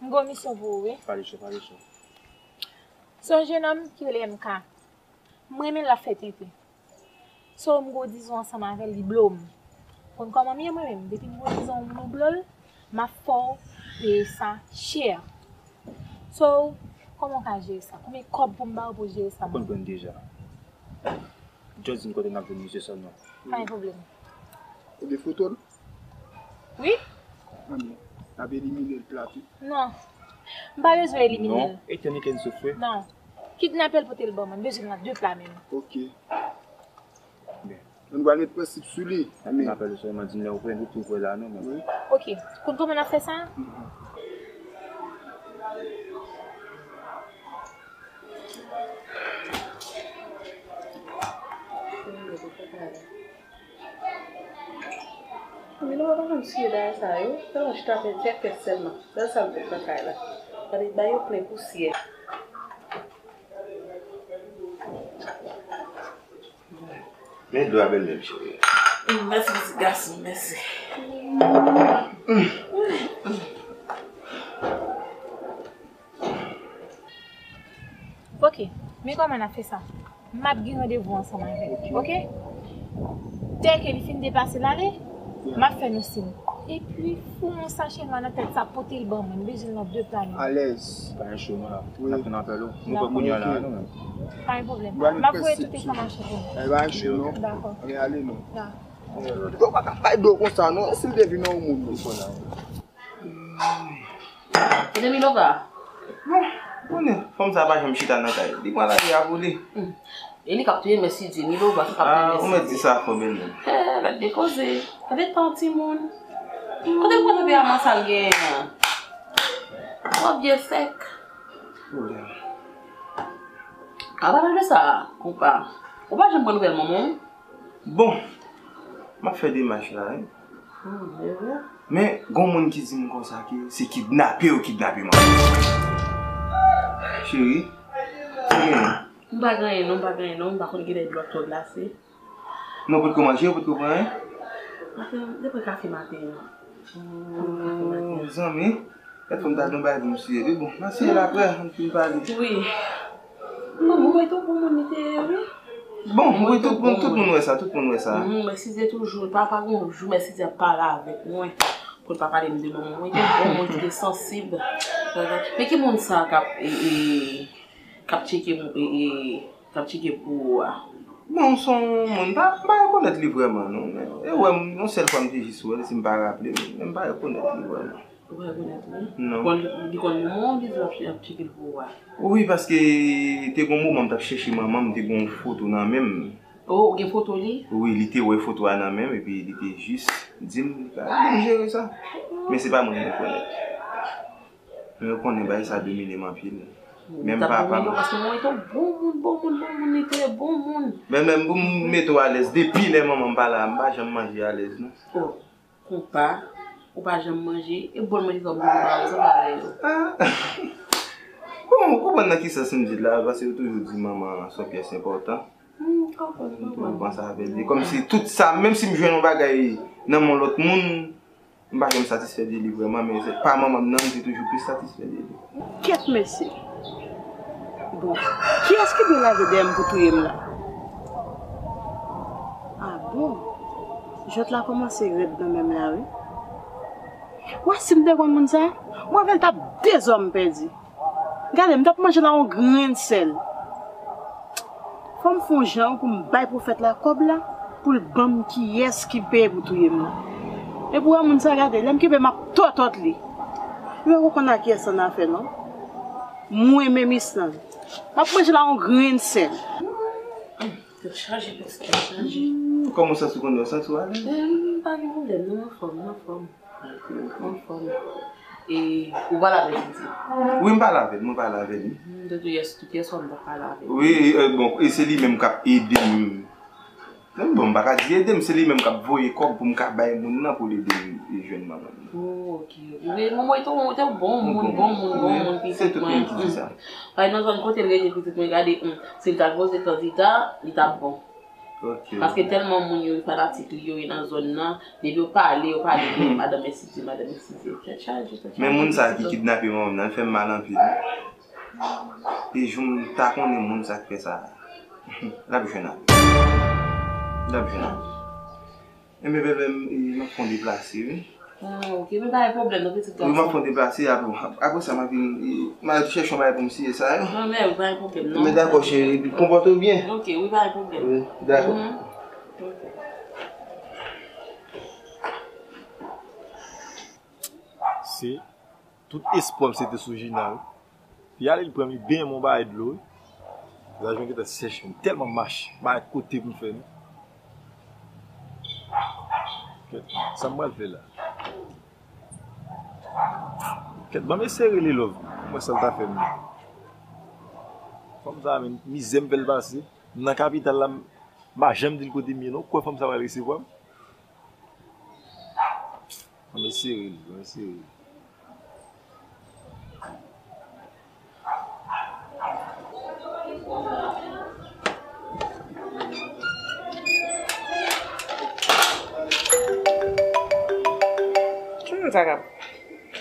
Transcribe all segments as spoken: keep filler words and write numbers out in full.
Gon misyon pou ou, wi. Pale cho, pale cho. Se yon jenòm ki rele M K. M renmen l ap fè tenten. So, m gwo dizon ansanm avè l, li blo m. Konn kòman m ye mwen menm, depi m gwo dizon moun ou blo l, m ap fè w peye sa chè. So, kòman w ka jere sa? Konbyen kòb pou m ba w pou w jere sa? Ou konn pran deja. Just di m kote n ap jwenn misye sèlman. Pa gen pwoblèm. Ou gen foto l? Wi. Anben, n ap elimine l plat wi. Non. M pa bezwen elimine l. Non. Etènite n soufri. Non. Kidnape l pote l ban mwen. M bezwen l nan de pla menm. Ok. Ann pral met prensip sou li. Anben. N apèl ou sèlman, di m lè ou prè, nou tou prè la, non, men. Wi. Ok. Konn kòman n ap fè sa? Mhm. Milo pa konn siye bagay sa yo. Sèlman chita fè fè fè sèlman. Sèl sa l fè nan kay la. Gade bay yo plen pousyè. Men dlo a bèl menm cheri. Mèsi pitit gason, mèsi. Ok, men kòman n ap fè sa? M ap gen randevou ansanm avè l, ok? Dèke li fin deplase l ale, m ap fè nou siy. Epi, foure yon sachè nwa nan tèt sa, pote l ban mwen. M bezwen l nan de pla menm. Alèz. Pa gen cho, non, la. Wi. N ap fè n apèl ou. Nou pè kounye a la, non, men. Pa gen pwoblèm. M ap voye tout enfòmasyon pou ou. Ay, pa gen cho, non. Dakò. Ann ale, non. Yo pa ka bay dlo konsa, non. Si l te vin nan yon moun, non. Kote Milova? Bon, konnen, fanm sa pa janm chita nan kay. Li pran lari a pou li. Hmm. E li k ap touye m, mèsidye. Milova ki k ap touye m, mèsidye. Ah, ou mèt di sa fò, bèl menm. He, gade de koze. Gade tan timoun. Kote l pran tande a man sa l genyen an? Twòp vye sèk. Pwoblèm. A pa de sa, konpa. Ou pa janm pran nouvèl manman w? Bon, m ap fè demach la, wi. Hmm, e vre? Men, gon moun ki di m konsa ke se kidnape yo kidnape manman. Cheri, sa genyen? M pa gen anyen non, m pa gen anyen non, m pa konn kilè dlo ap tou glase. Non, potko manje, potko pran anyen? Maten, depi kafe maten an. Oh, zanmi. Gad fanm ta gon bagay pou m siye wi. Bon, m a siye l aprè, ann fin pale. Wi. Bon, mwen tou bon moun li te ye, wi. Bon, wi, tout moun, tout moun wè sa, tout moun wè sa. Hmm, men si se toujou, pa, pa gon jou, men si se ap pale avèk mwen, pou l pa pale m de manman mwen, te bon moun ki te sansib. Men ki moun sa k ap, e, e, k ap tcheke, e, e, k ap tcheke pou ou a? Bon, se yon moun, m pa, m pa rekonèt li vrèman, non, men, e wè m, yon sèl fwa m te jis wè l, si m pa raple m, men m pa rekonèt li vrèman. Ou pa rekonèt li? Non. Bon, li, li konn manman w, li di l ap, ap tcheke l pou ou a? Wi, paske te gon moman m t ap chèche manman m, te gon foto nan men m. Oh, ou gen foto li? Wi, li te wè foto a nan men m, epi li te jis di m li ka ede m jere sa. Men se pa mwen m rekonèt. Men yo konnen bagay sa domine m anpil. Menm papa m. Paske mwen te bon moun, bon moun, bon moun, li te bon moun. Men menm pou m mete w alèz, depi lè manman m pa la, m pa janm manje alèz, non. Oh. Konpa, ou pa janm manje, e bòl manje sa w bezwen ba yo, sa w pa wè yo? Ah. Bon, ou konprann nan ki sans m di l la, paske yo toujou di manman se yon pyès enpòtan. Hmm, m konprann, m konprann. Mwen panse avè l. E kòmsi tout sa, menm si m jwenn yon bagay nan men yon lòt moun, m pa janm satisfè de li vrèman, men se pa manman m nan, m te toujou plis satisfè de li. Kèt mesye. Bon, kiyès ki dwe lave dèyè m pou touye m la? Ah bon? Jwèt la kòmanse rèd nan men m la, wi. Wè, si m te konn moun sa, mwen avè l t ap de zòm pèdi. Gade, m t ap manje la yon grenn sèl. Fò m fè yon jan pou m bay pwofèt la kòb la, pou l ban m kiyès ki peye pou touye m nan. Epi w wè moun sa, gade, lè m kenbe m ap tòtòt li. Li pa konn ak kiyès annafè non. Mwen menm Island. M ap manje la yon grenn sèl. Tèt chaje, pèsonn tèt chaje. Hmm, kòman w santi w konnen w santi w alèz? Eh, m pa gen pwoblèm, non, m anfòm, m anfòm. M anfòm. E ou pale avè l, Didi? Wi, m pale avè l, mwen pale avè l, wi. Hmm, de tout yès, tout yès, m t ap pale avè l. Wi, e, bon, e se li menm k ap ede m. Men bon, m pa ka di ede m, se li menm k ap voye kòb pou m ka bay moun nan pou l ede m jwenn manman m. Oh, ok. Wi, manman, ou te, ou te bon moun, bon moun, bon moun, pitit mwen. Se tout moun ki di sa. Bay nan zòn kote l rete, pitit mwen, gade, hmm, si l t al poze kandida, li t ap bon. Ok. Paske tèlman moun yo fanatik li yo ye nan zòn nan, depi yo pale, yo pale de madanm enstiti, madanm enstiti. Tèt chaje, tèt chaje. Men moun sa ki kidnape manman m nan, l fè m mal anpil. E jou m ta konnen moun sa k fè sa, l ap jwenn avè m. L ap jwenn avè m. Enben, bèbè, m, e, m ap fè yon deplase, wi. Ah, ok, men pa gen pwoblèm, non, pitit gason. Wi, m ap fè yon deplase, apre, apre sa, m ap vin, e, m al chèche yon bagay pou m siye sa yo. Non, men, wi, pa gen pwoblèm, non. Men dakò, cheri, konpòte w byen. Ok, wi, pa gen pwoblèm. Wi, dakò. Mhm. Ok. Se Tout espwa m se te sou Gina, wi. Li ale, li pran, li benyen m yon bagay dlo, wi. Lajwen gentan sèch, m tèlman mache, m pa kote pou m fè, non. Kèt, sa m pral fè la? Kèt, ban m eseye rele Love, pou m wè sa l ta fè m. Fanm sa, men, mizè m fè l pase. M nan kapital la, m pa janm di l kote m ye, non. Ou kwè fanm sa pral resevwa m? Ban m eseye rele, ban m eseye rele. Ki moun sa k ap...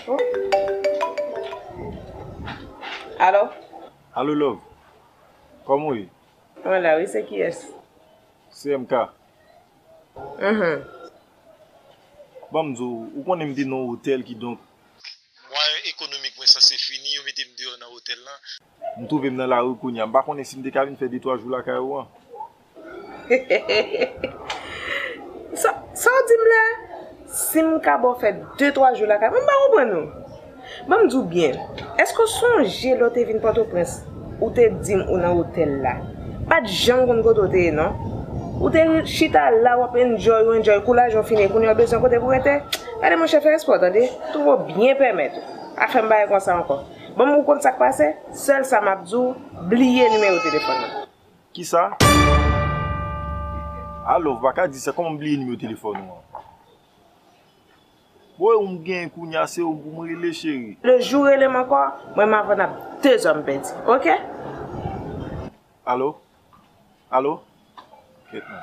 Oh. Alo? Alo, Love. Kòman w ye? Mwen la, wi, se kiyès? Se M K. Mhm. Ban m di w, ou konnen m te nan yon otèl, kidonk mwayen ekonomik mwen sanse fini, yo mete m deyò nan otèl lan. M twouve m nan lari kounye a. M pa konnen si m te ka vin fè de twa jou lakay ou an. Sa, sa w di m la? Si m ka ba w fè de twa jou lakay mwen, m pa konprann ou. Ban m di w byen, èske w sonje lè w te vin Pòtoprens, ou te di m ou nan otèl la? Pa t janm konn kote w te ye, non. Ou te chita la, w ap enjoy, ou enjoy kou lajan w fini, kounye a w bezwen kote pou w rete. Gade, monchè, fè espò, tande. Twouve w byen pèmèt ou. Pa fè m bagay konsa ankò. Ban m, ou konn sa k pase? Sèl sa m ap di w, bliye nimewo telefòn nan. Kisa? Alo, w pa ka di sa, kòman m bliye nimewo telefòn ou an? Bon, e ou m genyen kounye a, se ou pou m rele, cheri. Lejou rele m ankò, mwen m avè w n ap de zòn pèdi, oke? Alo? Alo? Kèt, man.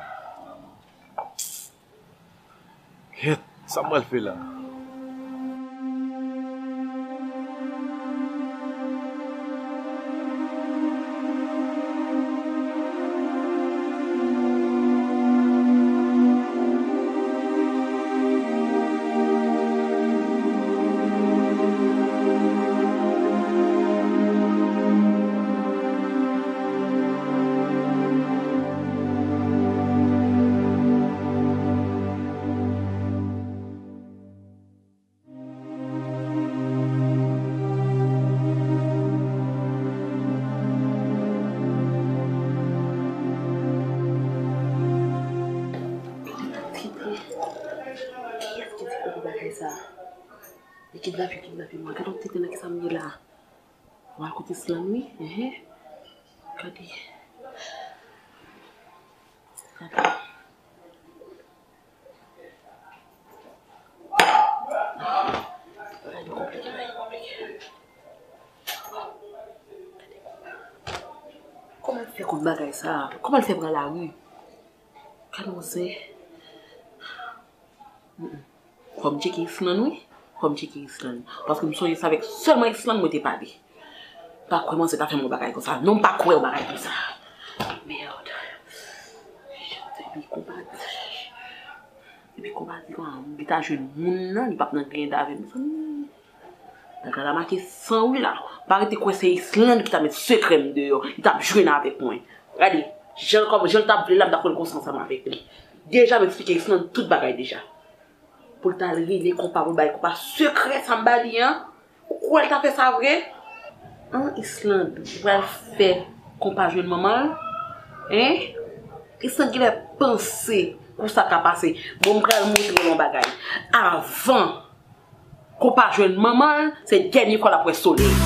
Kèt, sa m pral fè la? Kiyès ki di pou bagay sa? Li kidnape, kidnape mwen. Gade yon tenten nan ki sa m ye la. Mwen al kote Slan wi. Enhen. Gade. Gade. Bagay yo konplike, bagay yo konplike. Kòman l fè konn bagay sa? Kòman l fè pran lari? Gade yon zen. Mm, mm. Fò m tcheke Island, wi. Fò m tcheke Island. Paske m sonje se avèk sèlman Island mwen te pale. M pa kwè manzè ta fè m yon bagay konsa. Non, m pa kwè yon bagay konsa. Mèd. Depi konpati. Depi konpati, li ta jwenn moun nan, li p ap nan griyen avè m. Mezanmi. Bagay la make san wi la. M pa rete kwè se Island ki ta met sekrè m deyò. Li t ap jwenn avèk mwen. Gade, jan kòm, jan l t ap vle la, m t ap konn konsa ansanm avèk li. Deja, m eksplike Island tout bagay deja. Pou l t al rele konpa, pou l bay konpa sekrè sa m ba li an. Ou kwè l ta fè sa vre? An, Island, ou pral fè konpa jwenn manman l? Hein? Island genlè panse kou sa ka pase. Bon, m pral montre w yon bagay. Avan konpa jwenn manman l, se dènye fwa l ap wè solèy.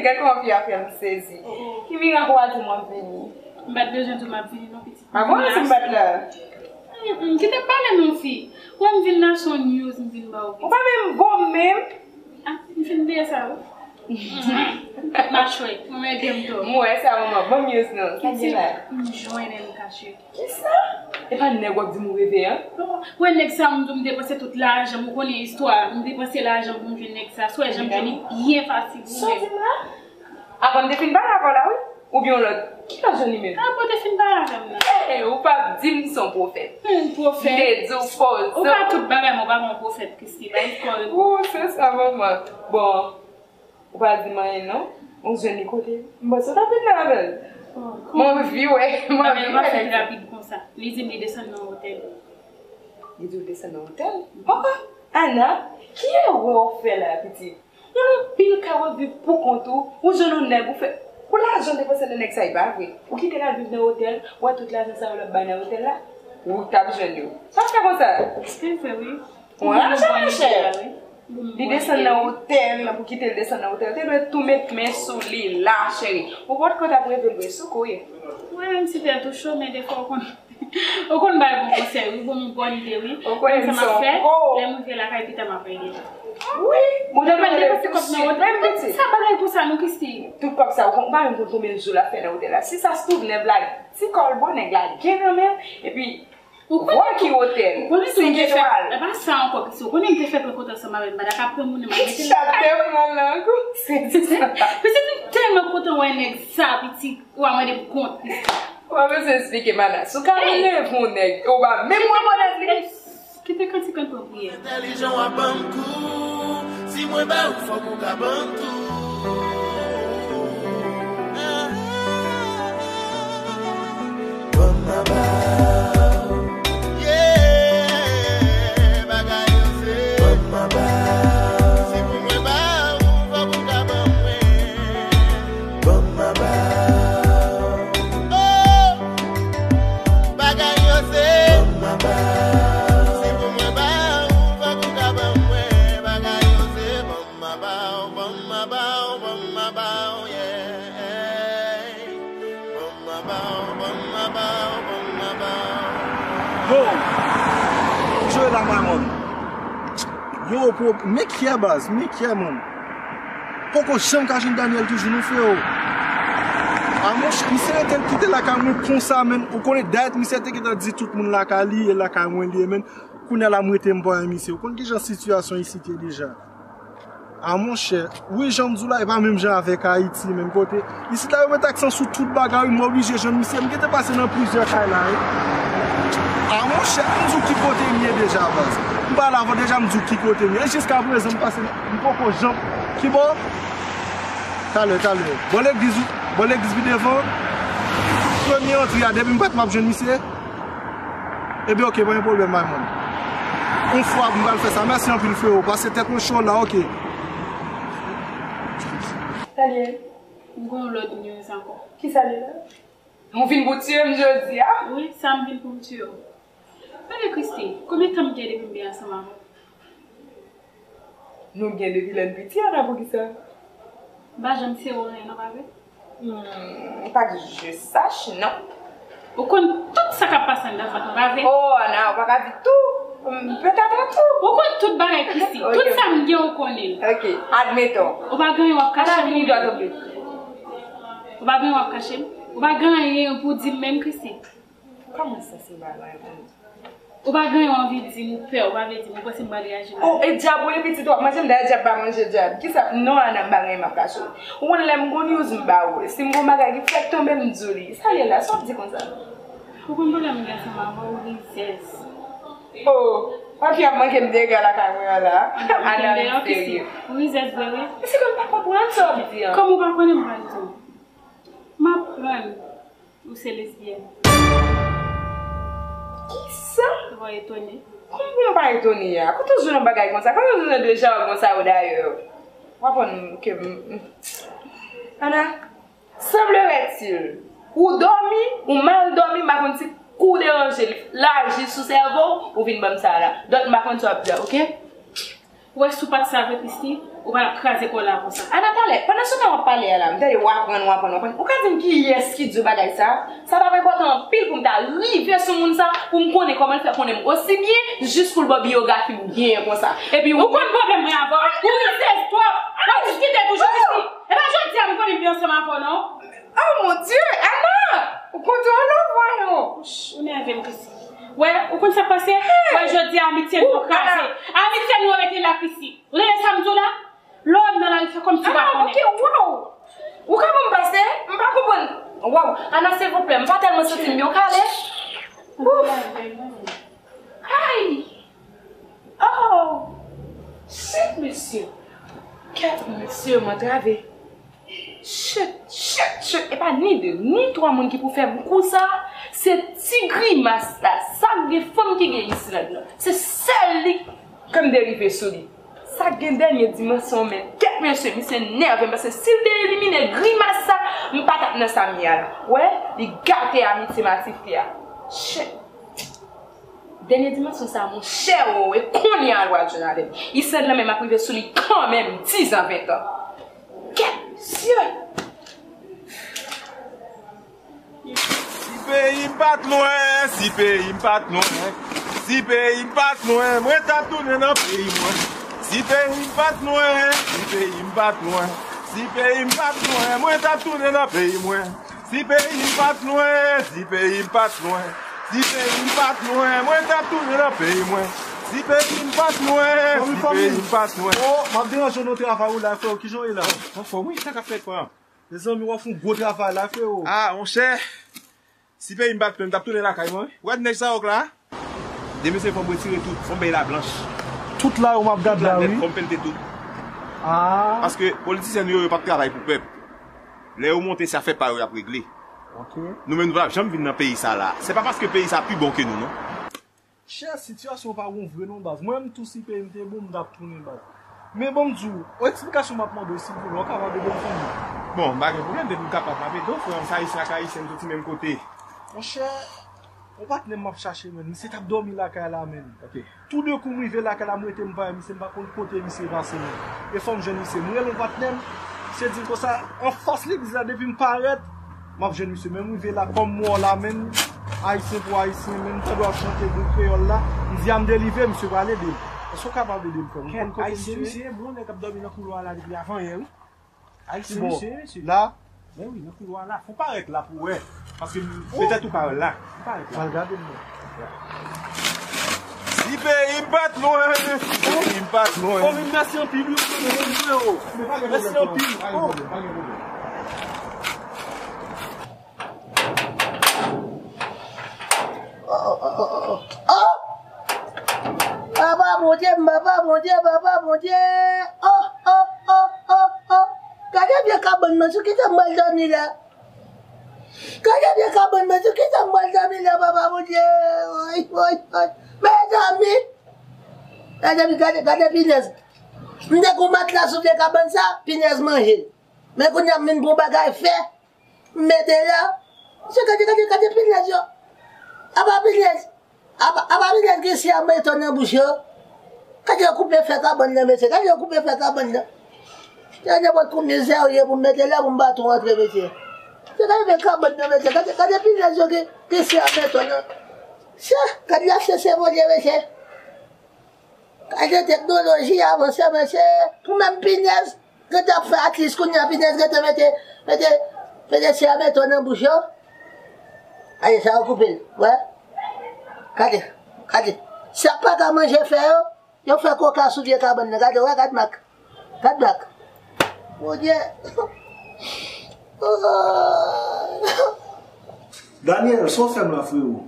Gad kòman fi a fè m sezi. Ki mirak ou pa di m w ap vini? M pa t bezwen di w m ap vini non, pitit. A bon, si m pa t la? Mm, mm, kite pale non, fi. Wè m vin la se yon news m vin ba w. Ou pa menm bon menm. Ah, m fin bliye sa, wi. Mm. Machwè, mwen ede m tou. M wè sa, manman. Bon news non. Sa gen la? M jwenn M K Chute. Kisa? E pa nèg w ap di m ou reve an? Wè nèg sa, m di w m depanse tout lajan m, ou konnen istwa, m depanse lajan pou m jwenn nèg sa. Sou wè jan m jwenn li byen fasil pou mwen. Sa w di m la? Avan m te fin pale avè w la, wi. Oubyen yon lòt. Ki lòt jan li menm? Avan w te fin pale avè m la. Eh, ou pa di m se yon pwofèt. Hmm, pwofèt. M te di w poze w. Ou pa tout bagay, men w pa yon pwofèt, Christy. Ba istwa w. Ou, se sa, manman. Bon, ou pa di m anyen, non? Ou jwenn li kote? M panse w t ap vin la avè l. M anvi wè, m anvi wè nèg sa. Bagay yo pa fèt rapid konsa. Li di m li desann nan otèl. Li di w desann nan otèl? Oh, oh, Ana, ki erè w fè la, pitit? Moun anpil ka wè viv pou kont ou, ou jwenn yon nèg, ou fè, pou lajan w depanse nan nèg sa, e pa vre. Ou kite l al viv nan otèl, ou wè tout lajan sa yo l ap bay nan otèl la, ou t ap jwenn yo. Sa fè konsa? Se vre, wi. Ou rache, monchè. Li desann nan otèl, pou kite l desann nan otèl, te dwe tou met men sou li la, cheri. Ou potko t ap reve l vre, sou kou, wi. Mwen menm, si tèt ou cho, men defwa ou konn Ou konn bay bon konsèy, wi, bon, m bon ide, wi. Ou konnen m se yon ko. Lè m rive lakay, pita m ap regle. Wi, ou te dwe depanse kòb nan otèl. Menm pitit. Sa bagay pou sa, non, Christy? Tout kòb sa, ou konn, ou pa menm konn konbyen jou l ap fè nan otèl la. Si sa se tout nèg la, ti kòlbò nèg la gen nan men l, epi vwa ki otèl, senk etwal. E pa sa ankò, Christy. Ou konnen m te fè pran kont ansanm avè l, m pa ta ka pran moun nan, m ap mete l lakay. Pitit, m tèlman kontan wè nèg sa, pitit. Ou a mande m kont, Christy. Ou pa bezwen esplike, Mana. Si w ka rele pou yon nèg, ou pa menm rekonèt li. Kite kantik lan pran priyè. Entèlijan w ap ban m kou. Si mwen ba ou, fòk ou ka ban m tou. Ban m maba. Yeah, bagay yo se. Ban m maba. Si pou mwen ba ou, fòk ou ka ban mwen. Ban m maba. Oh, bagay yo se. Ban m maba. Si pou mwen ba ou, fòk ou ka ban mwen. Bagay yo se. Ban m maba, ban m maba, ban m maba, yeah. Ban m maba, ban m maba, ban m maba. Yo, Joel la, my man. Yo, bro, make here, baz, make here, man. Poko janm ka jwenn Daniel toujou, non, freo. A monchè, misye rete l kite lakay mwen konsa, menn. Ou konnen dat misye te gentan di tout moun lakay li, e lakay mwen li ye, menn. Kounye a la m rete m pa wè misye. Ou konn kijan sitiyasyon isit ye deja. A monchè, wi, jan m di w la, e pa menm jan avèk Ayiti, menm kote. Isit la, yo met aksan sou tout bagay, wi, m oblije jwenn misye. M gentan pase nan plizyè kay la, wi. A monchè, m di w ki kote m ye deja, baz. M pale avè w deja, m di w ki kote m ye. E jiskaprezan, m pase, m poko janm. Ki bò? Talè, talè. Bò legliz, bò legliz pi devan. Premye antre a, depi m bat, m ap jwenn misye. Ebyen, oke, pa gen pwoblèm, my man. Yon fwa, m pral fè sa. Mèsi anpil, freo. Pase tèt mwen cho la, oke. Talè. M gen yon lòt news ankò. Kisa li la? Ou vin pou tiye m jodi a? Wi, sa m vin pou m tiye w. Tande, Christy, konbyen tan m gen depi m gen ansanm avè w? Nou gen depi lè n piti, Ana, poukisa? M pa janm tiye w anyen, non, pa vre? Hmm, pa ke je sache, non. Ou konn tout sa k ap pase anndan vant mwen, pa vre? Oh, Ana, ou pa ka di tou. Hmm, petèt an tou. Ou konn tout bagay, Christy. Ok, tout sa m gen, ou konnen l. Ok, admeton. Ou pa gen anyen w ap kache m. Ana, vini dwat anpil. Ou pa gen anyen w ap kache m. Ou pa gen anyen pou di m menm, Christy. Kòman sa, si m pa gen anyen pou m di? Ou pa gen anyen w anvi di m, ou pè, ou pa vle di m, ou panse m pral reyaji mal? Oh, e dyab ou ye, pitit, w ap manje m, dayè dyab pa manje dyab. Kisa? Non, Ana, m pa gen anyen m ap kache w. Ou konn lè m gon news m ba ou. Si m gon bagay ki fèk tonbe, m di w li. Sa l ye la, sa w ap di konsa? Ou konn pwoblèm m gen ansanm avè w, ou rizèz. Oh, papi ap manke m dega lakay mwen an la. Ana, m serye. Ou rizèz vre, wi. Mesye, m pa konprann sa w ap di an. Kòman ou pa konnen m pral di w? M aprann. Ou se lesbyèn. Kisa? Ou pa etone? Kòman pou m pa etone a? Kote w jwenn yon bagay konsa? Kote w jwenn de jargon sa yo dayè? W aprann ke m, m, Ana, semblerait-il, ou dòmi, ou mal dòmi, m pa konn si kou deranje l, l aji sou sèvo w, ou vin ban m sa la. Donk, m pa konn sa w ap di a, oke? Ou wè si w pa t sa vre, Christy, Ou pa ap kraze kò la konsa. Ana, talè, pandan se tan w ap pale a la, m tande w aprann, w aprann, w aprann. Ou ka di m kiyès ki di w bagay sa? Sa t ap enpòtan anpil pou m ta rive sou moun sa, pou m konnen kòman l fè konnen m osi byen, jis pou l ba w biyografi m byen konsa. Epi ou konn pwoblèm mwen avè w, ou rizèz twòp. Ou kite toujou isi. E pa jodi a m konnen m vin ansanm avè w, non. Oh mon Dieu, Ana! Ou konn di w love, voyons. Ou nève m, Chrissy. Wè, ou konn sa k pase? Wè, jodi a, amitye nou kraze. Amitye nou rete la, Chrissy. Ou tande sa m di w la? Lè w nan lari, fè kòmsi w pa konnen. Ah, ok, wow! Ou ka ban m pase? M pa konprann. Wow, Ana, silvouplè, m pa tèlman santi m byen, ou ka ale? Ouf! Ay! Oh! Shit, mesye! Kèt, mesye, m antrave. Shit, shit, shit! E pa ni de, ni twa moun ki pou fè m kou sa. Se ti grimas la. Sa gen fanm ki gen isi ladan. Se sèl li ke m derive sou li. Sa gen dènye dimansyon, men kèt mesye, misye nève m, paske si l te elimine grimas sa, m pa t ap nan sa m ye a la. Wè, li gate amitye m a tifi a. Shit. Dènye dimansyon sa, monchè, o, e kounye a l pral jwenn avè m. Islande lan menm ap rive sou li kanmenm, diz an, ven tan. Kèt mesye! Si peyi m pa t lwen, si peyi m pa t lwen, si peyi m pa t lwen, mwen t ap tounen nan peyi mwen. Si peyi m pa t lwen, si peyi m pa t lwen, si peyi m pa t lwen, mwen t ap tounen nan peyi mwen. Si peyi m pa t lwen, si peyi m pa t lwen, si peyi m pa t lwen, mwen t ap tounen nan peyi mwen. Si peyi m pa t lwen, si peyi m pa t lwen. Oh, m ap deranje w nan travay ou la, frè, kijan w ye la? Anfòm, wi, sa k ap fèt, frè? Mezanmi, w ap fè yon gwo travay la, freo. Ah, monchè, si peyi m pa t plen, m t ap tounen lakay mwen. Ou wè nèj sa wòk la? Demen se fò m retire tout, fò m bay la blanch. Tout la yo m ap gad la, wi. Fò m pelte tout. Ah. Paske politisyen nou yo, yo p ap travay pou pèp. Lè yo monte, se afè pa yo y ap regle. Ok. Nou menm, nou pa t ap janm vin nan peyi sa la. Se pa paske peyi sa pi bon ke nou, non. Chè, sitiyasyon pa bon vre non, baz. Mwen menm tou, si peyi m te bon, m t ap tounen, baz. Men ban m di w, yon eksplikasyon m ap mande w, silvouplè, w kapab ede m fanmi? Bon, m pa gen pwoblèm, depi m kapab, m ap ede w, frè m, se ayisyen ak ayisyen, nou soti menm kote. Monchè, yon patnè m ap chache, menn. Misye t ap dòmi lakay la, menn. Ok. Toudenkou, m rive lakay la, m rete, m pa wè misye, m pa konn kote misye pase, menn. E fò m jwenn misye. M rele yon patnè m, misye di m konsa, anfas legliz la, depi m parèt, m ap jwenn misye. Men m rive la, kòm m wè w la, menn, ayisyen pou ayisyen, menn, m tande w ap chante gwo kreyòl la, m di a m delivre, misye pral ede m. Èske w kapab ede m, frè m? M konn kote misye ye? Ayisyen misye ye, bon, nèg k ap dòmi nan koulwa la depi avanyè, wi. Ayisyen misye ye, mesye. La? Men wi, nan koulwa la. Fò w parèt la pou w wè. Paske petèt ou ka wè l la. Fò w parèt la. Al gade m. Si peyi m pa t lwen, si peyi m pa t lwen. Fanmi m, mèsi anpil, wi, mèsi anpil. Oh! Oh! Papa Bondye, papa Bondye, papa Bondye. Oh, oh, oh, oh, oh. Gade vye kabann nan, sou ki sa m pral dòmi la? Gade vye kabann nan, sou ki sa m pral dòmi la, papa Bondye? Woy, woy, woy. Mezanmi! Mezanmi, gade, gade pinèz. M te gon matla sou vye kabann sa, pinèz manje l. Men kounye a m vin gon bagay fè, m mete la. Mesye, gade, gade, gade pinèz yo. Apa pinèz. Apa, apa pinèz gen syameto nan bouch yo. Gade yo koupe fè kabann nan, mesye. Gade yo koupe fè kabann nan. Se nenpòt konbyen zè w ye pou m mete la pou m pa tou antre, mesye. Se gade vye kabann nan, mesye. Gade, gade pinèz yo gen, gen syameto nan. Sye, gade la se se Bondye, mesye. Gade teknoloji avanse, mesye. Pou menm pinèz, gentan ap fè atlis kounye a, pinèz gentan mete, mete, mete syameto nan bouch yo. Gade sa yo koupe l, wè. Gade, gade. Sa pa ka manje fè yo, yo fè koka sou vye kabann nan. Gade, wè, gad mak. Gad mak. Bondye. Daniel, sa w fè m la, frero?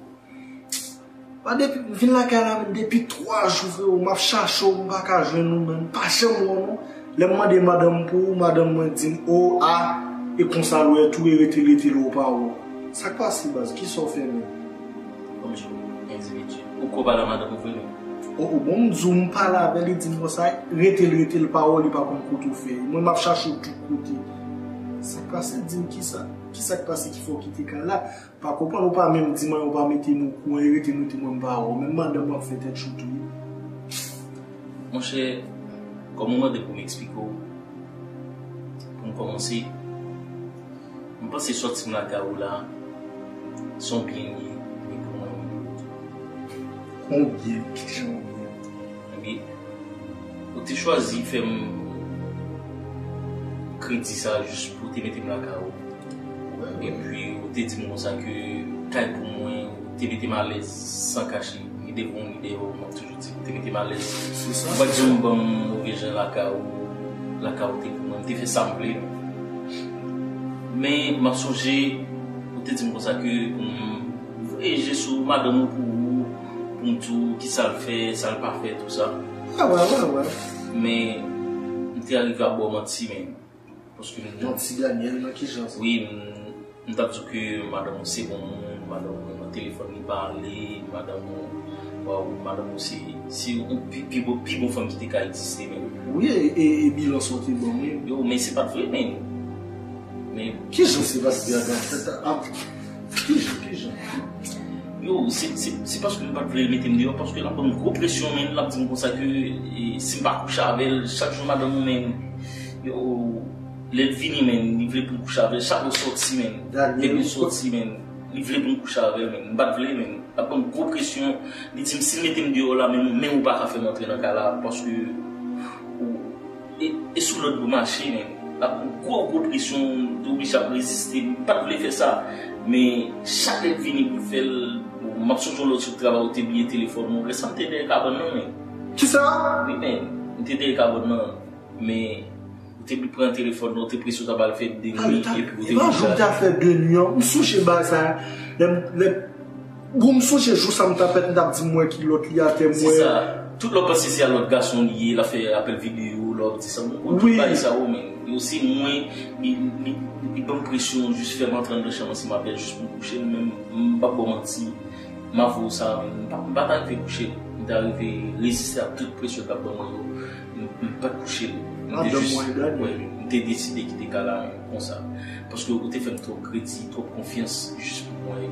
Pa depi, vin lakay la, menm depi twa jou, frero, m ap chache w, m pa ka jwenn ou, menm m pa janm wè w, non. Lè m mande madanm pou ou, madanm mwen di m, o, a, e konsa l wè tou, e rete l, rete l, ou pa wè w. Sa k pase, baz? Kisa w fè, menm? Bondye, endividi. Ou ko pale a madanm ou vre, non? O, o, bon, m di w, m pale avè l, li di m konsa, rete l, rete l, pa wè w, li pa konn kote w fè. Mwen, m ap chache w tout kote. Sa k pase? Di m kisa, kisa k pase ki fè w kite kay la? Pa konprann, ou pa menm di m anyen, ou pa mete m okouran, e rete m, rete m, mwen m pa wè w. Menm madanm mwen ap fè tèt cho tou wi. Monchè, Kòm ou mande pou m eksplike w, pou m kòmanse, m panse sòti m lakay ou la, se yon byen li ye, li pou mwen. Yon byen, ki jan yon byen? Ebyen, ou te chwazi fè m kredi sa jis pou w te mete m lakay ou. Epi, ou te di m konsa ke kay pou mwen, ou te mete m alèz san kache. Ni devan, ni dèyè w, m ap toujou di, ou te mete m alèz. Se sa. Ou pa t janm ban m move jan lakay ou, lakay ou te pou mwen. M te fè sa m vle. Men, m ap sonje, ou te di m konsa ke pou m voye je sou madanm ou pou ou, pou m di w kisa l fè, sa l pa fè, tou sa. Wè, wè, wè, wè. Men, m te arive ap ba w manti, men. Paske m Manti Daniel, nan ki jan sa? Wi, m, m t ap di w ke madanm ou se bon moun, madanm ou nan telefòn li pale, madanm ou, waw, madanm ou se, se yon pi, pi bon, pi bon fanm ki te ka egziste menm. Wi, e, e, e bilan sa w te ban m, wi. Yo, men se pa t vre, men. Men Ki jan se pa t vre, a, a, a, ki jan, ki jan? Yo, se, se, se paske m pa t vle l mete m deyò, paske l ap ban m gwo presyon, men l ap di m konsa ke, e, si m pa kouche avè l, chak jou madanm ou, men, yo, lè l vini, men, li vle pou m kouche avè l. Chak lè w sòti, men. Daniel, lè w sòti, men, li vle pou m kouche avè l, men. M pa t vle, men. L ap ban m gwo presyon. Li di m, si l mete m deyò la, men, men ou pa ka fè m antre nan kay la, paske ou, e, e sou lòd pou mache, men. L ap ban m gwo, gwo presyon, m te oblije ap reziste. M pa t vle fè sa. Men, chak lè l vini pou l fè l, bon, m ap sonje yon lòt jou travay, ou te bliye telefòn ou. Lè sa m te dèyè kabann nan, men. Kisa? Wi, men. M te dèyè kabann nan. Men, ou te pran telefòn nan, ou te prese w ta pral fè de nwi, epi ou te vin. E pa jou m ta fè de nwi an, m sonje bagay sa. Lè m, lè, bon, m sonje jou sa m t ap fèt, m t ap di m wè kilòt li atè, m wè. Se sa. Tout lè w panse se a lòt gason li ye, l ap fè apèl videyo, lè w ap di sa. Mwen konn tout bagay sa yo, men. Yo se mwen, li, li, li ban m presyon, jis fè m antre anndan chanm ansanm avè l, jis pou m kouche l, men m p ap ba w manti. M ap voye w sa, men m pa, m pa t arive kouche l. M t arive reziste ak tout presyon l t ap ban mwen yo. M, m pa t kouche l. M te jis, wi, m te deside kite kay la konsa. Paske ou te fè m twòp kredi, twòp konfyans, jis pou mwen,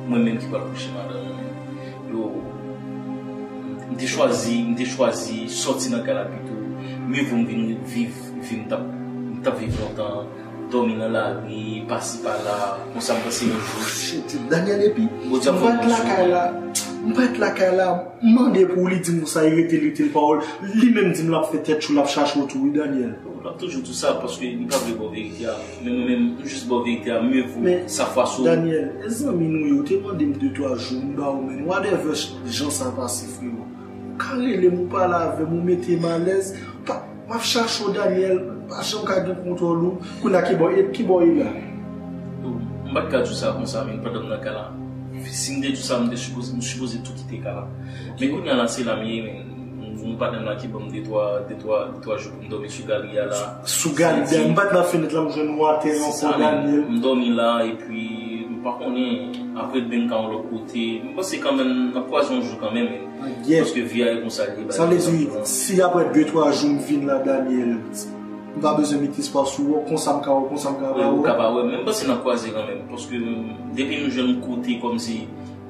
mwen menm ki pral kouche madanm ou. Yo, m te chwazi, m te chwazi sòti nan kay la pito. Mye vo m vin viv vi m t ap, m t ap viv lontan. Dòmi nan lari, pasi pala, konsa m panse yon jou. Shit, Daniel, epi m pa t lakay la, m pa t lakay la, m mande pou li di m konsa, li rete, li rete l pawòl. Li menm di m l ap fè tèt cho, l ap chache w tou, wi, Daniel. L ap toujou di w sa, paske li pa vle ba w verite a. Men mwen menm, m jis ba w verite a, mye vo sa fwa sou. Daniel, e zanmi nou yo, te mande m de twa jou, m ba w, men whatever jan sa pase, frero. Ou ka rele m, ou pale avè m, ou mete m alèz. Pa, m ap chache w, Daniel, pa janm ka gen kontwòl ou. Kounye a, ki bò, e, ki bò w ye la? Yo, m pa t ka di w sa konsa, men pandan m nan kay la. Si m te di w sa, m te sipoze, m sipoze tou kite kay la. Men kounye a la, se la m ye, men m gen yon patnè m la ki ban m de twa, de twa, de twa jou pou m dòmi sou galri a la. Sou galri a, m pa t nan fenèt la, m jwenn w atè ankò, Daniel. M dòmi la, epi m pa konnen, apre demen m ka yon lòt kote. M panse kanmenm, n ap kwaze yon jou kanmenm, men. Paske vi a e konsa l ye. Sa vle di, si apre de twa jou m vin la, Daniel, m pa bezwen mete espwa sou ou, konsa m ka wè, konsa m ka ba ou. Wi, ou ka ba wè, men m panse n ap kwaze kanmenm. Paske, m, depi m jwenn yon kote kòmsi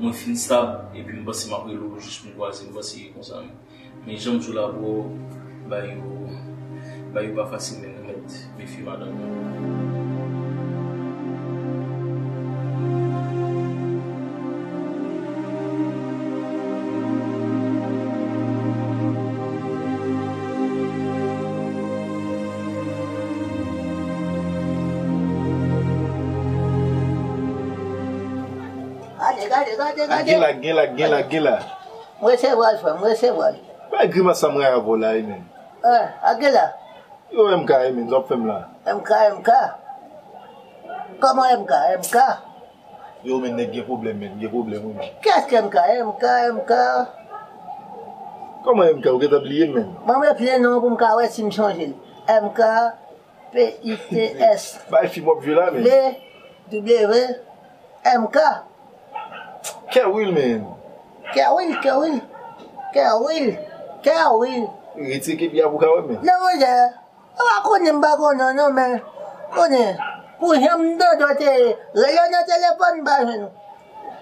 mwen fin stab, epi m panse m ap rele w jis pou n kwaze, m panse konsa menm. Men jan m di w la, bro, bagay yo, bagay yo pa fasil, men nou mèt mefye madanm nou. Gade, gade, gade, gade. Gen la, gen la, gen la, gen la. M resevwa l, frè m, m resevwa l. Bay grimas sa m rayi avè w la, wi, men. Eh, a gen la. Yo, M K, wi, men, sa w ap fè m la? M K, M K. Kòman M K, M K? Yo, men, nèg gen pwoblèm, men, gen pwoblèm, wi, men. Kiyès ki M K, M K, M K? Kòman M K? Ou gentan bliye m, men. Mwen, mwen plen non pou m ka wè si m chonje l. M K, P I T S. Bay fi m w ap jwe la, men. V W, M K. Kerwil, men. Kerwil, Kerwil. Kerwil. Kerwil. Retire kepi a pou w ka wè, men. Non, monchè. Ou pa konnen m pa konnen non, men. Konnen. Pou jan m tande w te rele w nan telefòn, m pa jwenn ou.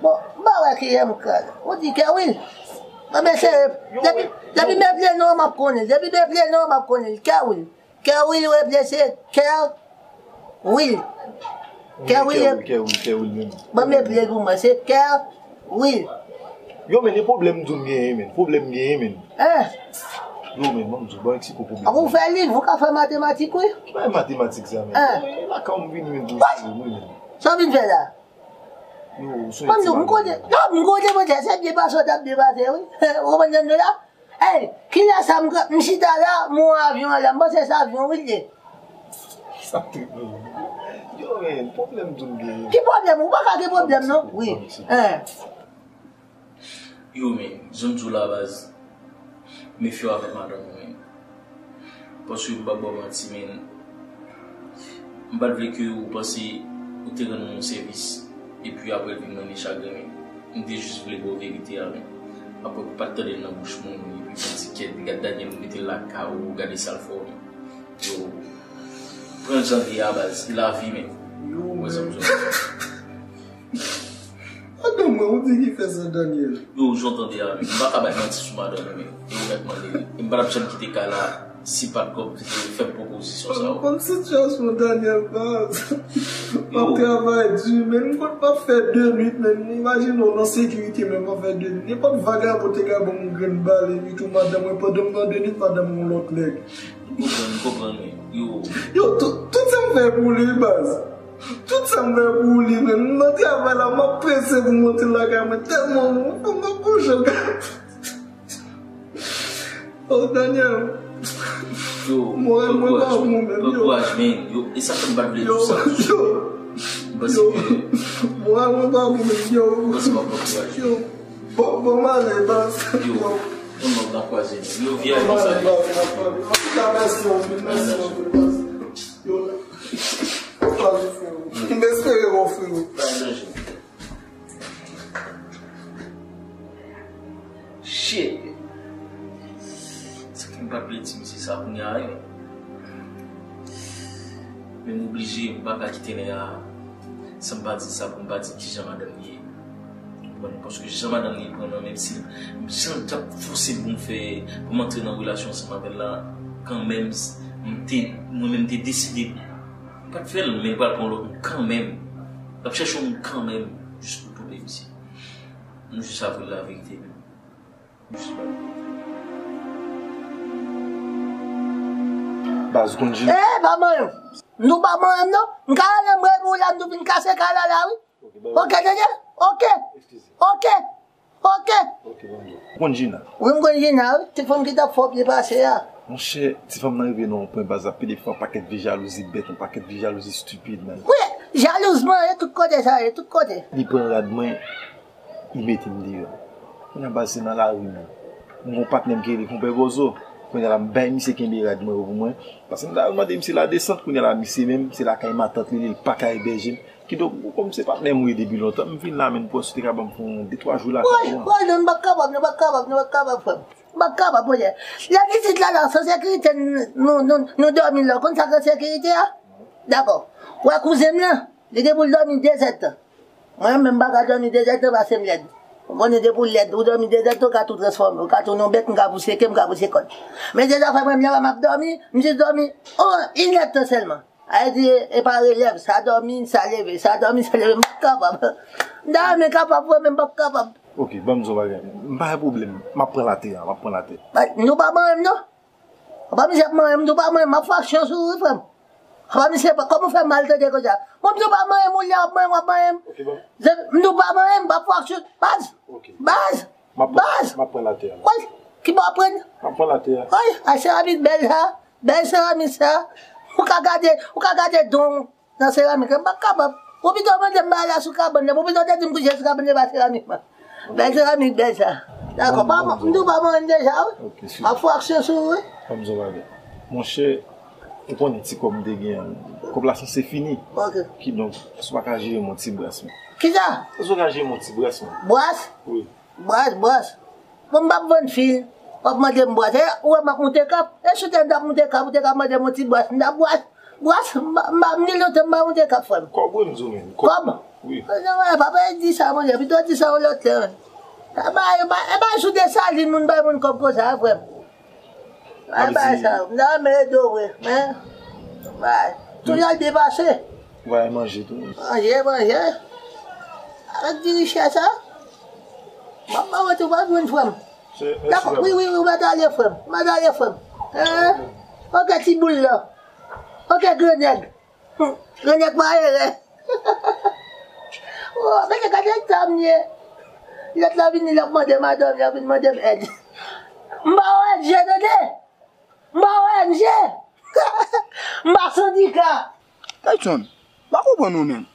Bon, m pa wè ki M K la. Ou di Kerwil. Mwen se, depi, depi m eple non, m ap konnen l. Depi m eple non, m ap konnen l. Kerwil. Kerwil, ou eple se Kerwil. Kerwil. Kerwil, Kerwil, Kerwil menm. Ban m eple l pou mwen, se Kerwil. Yo, men, e pwoblèm m di w m genyen, men. Pwoblèm m genyen, men. Eh. Yo, men, ban m di w, ban Meksiko pwoblèm. Ou fè liv, ou ka fè matematik, wi. Ki bagay matematik sa, men? Eh. Yo, e lakay w m vini, men, pou w sere mwen, men. Sa w vin fè la? Yo, sou yon ti bagay. Non, m konnen, mwen, se byen pase w t ap byen pase, wi. Ou konprann sa m di w la? Ey, kilè sa m, m chita la, m wè yon avyon anlè, m panse se avyon wi l ye. Sa trip mwen. Yo, men, pwoblèm tou m genyen. Ki pwoblèm? Ou pa ka gen pwoblèm, non? Wi. Hein. Yo, men, jan m di w la, baz, mefye w avèk madanm ou, men. Paske m p ap ba w manti, men, m pa t vle ke ou panse ou te rann mwen yon sèvis, epi apre l vin mennen chagren, men. M te jis vle ba w verite a, men. Apre pou pa t tande l nan bouch moun, epi pou di kèt, gad Daniel, ou mete l lakay ou, gade sa l fè w, men. Yo, pran l jan l ye a, baz, se lavi, men. Yo, men. Madanm mwen, ou di ki fè sa, Daniel? Yo, jan w tande a, men. M pa ka bay manti sou madanm mwen, men. E ou mèt mande li. E m pa t ap janm kite kay la, si pa t kòb, fè m pwopozisyon sa yo. Ou konn sitiyasyon Daniel, baz. M ap travay di, men m konn m ap fè de nuit, men imajine w nan sekirite, men m ap fè de nuit. Nenpòt vagabon te ka ban m yon grenn bal, epi tou madanm mwen, pandan m nan de nuit, madanm mwen yon lòt nèg. M konprann, m konprann, men. Yo. Yo, tout, tout sa m fè pou li, baz. Tout sa m fè pou li, men m nan travay la, m ap prese pou m rantre lakay mwen, tèlman m, m ap bouche. Oh, Daniel. Yo, moral mwen pa bon, men, yo. Pran kouraj, men. Yo, e sa fè m pa t vle di sa. Yo, yo. Moral mwen pa bon, men, yo. Yo, bon, bon, m ale, baz. Yo, bon, m ap nan kwaze, men. Yo, vye konsa. Bon, m ale, baz, m ap pale. Antouka, mèsi anpil, mèsi anpil, baz. Yo, la. Pale, frero. M espere w, frero. Pa gen danje. Shit. Sa fè m pa t vle di misye sa kounye a, wi. Men m oblije, m pa ka kite nèg la san m pa di sa, pou m pa di kijan madanm li ye. Ou konprann? Paske jan madanm li pran nan men m, si jan l t ap fòse pou m fè, pou m antre nan relasyon ansanm avè l la, kanmenm, m te, mwen menm te deside, m pa t fè l, men m pral pran lòt moun kanmenm. L ap chèche yon moun kanmenm, jis pou toupe misye. M jis ap di l laverite, men. M jis ba l. Baz, ou konn Gina? Eh, pa manyen m. Nou pa manyen m, non. M ka rele m rele pou w la, m tou vin kase kay la, la, wi. Ok, tande? Ok. Ok. Ok. Ok, bon, bon. Ou konn Gina? Wi, m konn Gina, wi. Ti fanm ki t ap fè w byen pase a. Monchè, ti fanm nan rive nan yon pwen, baz, ap pede fè yon pakèt vye jalouzi bèt, yon pakèt vye jalouzi stipid, man. Wi, jalouz mwen, e tout kote sa ye, tout kote. Li pran rad mwen, li mete m deyò. Kounye a baz se nan lari m. M gon patnè m ki rele Konpè Bozo. Kounye a la m bay misye kenbe rad mwen yo pou mwen. Paske m ta mande misye ladesant, kounye a la misye menm, se lakay matant li, li pa ka ebèje m. Kidonk, kòm se patnè m ou ye depi lontan, m vin la, men m panse w te ka ban m fè yon de twa jou lakay ou an. Woy, woy, non, nou pa t kapab, nou pa t kapab, nou pa t kapab, frè m. Nou pa t kapab, monchè. Lè pitit la la, san sekirite, nou, nou, nou dòmi la. Ou konn sa k rele sekirite a? Dakò. Ou wè kouzen m lan, li gen pou l dòmi dezèdtan. Mwen menm, m pa ka dòmi dezèdtan paske m lèd. Ou konnen depi w lèd, ou dòmi dezèdtan, ou ka tou transfòme. Ou ka tounen yon bèt, m ka pouse ke, m ka pouse kòd. Men se zafè mwen, m lè m ap dòmi, m jis dòmi, oh, inèdtan sèlman. Sa vle di, e pa relèv, sa dòmi, sa leve, sa dòmi, sa leve, m p ap kapab. M ta renmen kapab vre, men m p ap kapab. Ok, ban m di w yon bagay. M pa gen pwoblèm. M ap pran latè a, m ap pran latè. Ba, nou pa manyen m, non. Apa misye ap manyen m, tou pa manyen m, m ap fè aksyon sou ou, wi, frè m. Apa misye, kòman w fè mal tande konsa? Bon, m tou pa manyen m, ou lè w ap manyen m, w ap manyen m. Ok, bon. M tou pa manyen m, m ap fè aksyon. Baz! Ok. Baz! M ap pran, baz! M ap pran latè a. Woy, ki bò w ap pran? M ap pran latè a. Woy, a seramik bèl sa, bèl seramik sa. Ou ka gade, ou ka gade don. Nan seramik la, m pa kapab. Ou pito mande m ba la sou kabann nan, ou pito te di m kouche sou kabann nan, pa seramik mwen. Bèl seramik, bèl sa. Dakò, pa, m di w pa manyen m deja, wi. Ok, m ap fè aksyon sou ou, wi. Ban m di w yon bagay. Monchè, ou konnen ti kòb m te gen an, kòb la sanse fini. Ok. Kidonk, èske w pa ka jere m yon ti bras, man? Kisa? Èske w ka jere m yon ti bras, man? Bras? Wi. Bras, bras. Bon, m p ap vann fi, w ap mande m bras. E, ou wè m ap moute kap? E si w te di m ap moute kap, ou te ka mande m yon ti bras. M t ap bras. Bras, m pa, m pa, m gen lontan m pa moute kap, frè m. Kòb, wi, m di w, men. Kòb? Kòb? Wi. Non, non, pa, pa di sa, monchè. Pito di sa yon lòt lè, men. E bay, e bay, e bay sou Desalin, moun bay moun kòb konsa, frè m. Bay, bay sa, m ta renmen ede w vre, men, bay. Tout al byen pase. Ou bay manje tou. Manje, manje. Avèk ti richès sa, m ap ba w tou, w ap jwenn, frè m. Dakò, wi, wi, wi, ou mèt ale, frè m. Ou mèt ale, frè m. Hein? Ok, ti boul la. Ok, grenèg. Hum, grenèg pa erè. Oh, men gade tan m ye. Lòt la vini, l ap mande madanm, l ap vin mande m èd. M pa O N G, tande? M pa O N G. M pa sandika. Tayson, m pa konprann ou menm.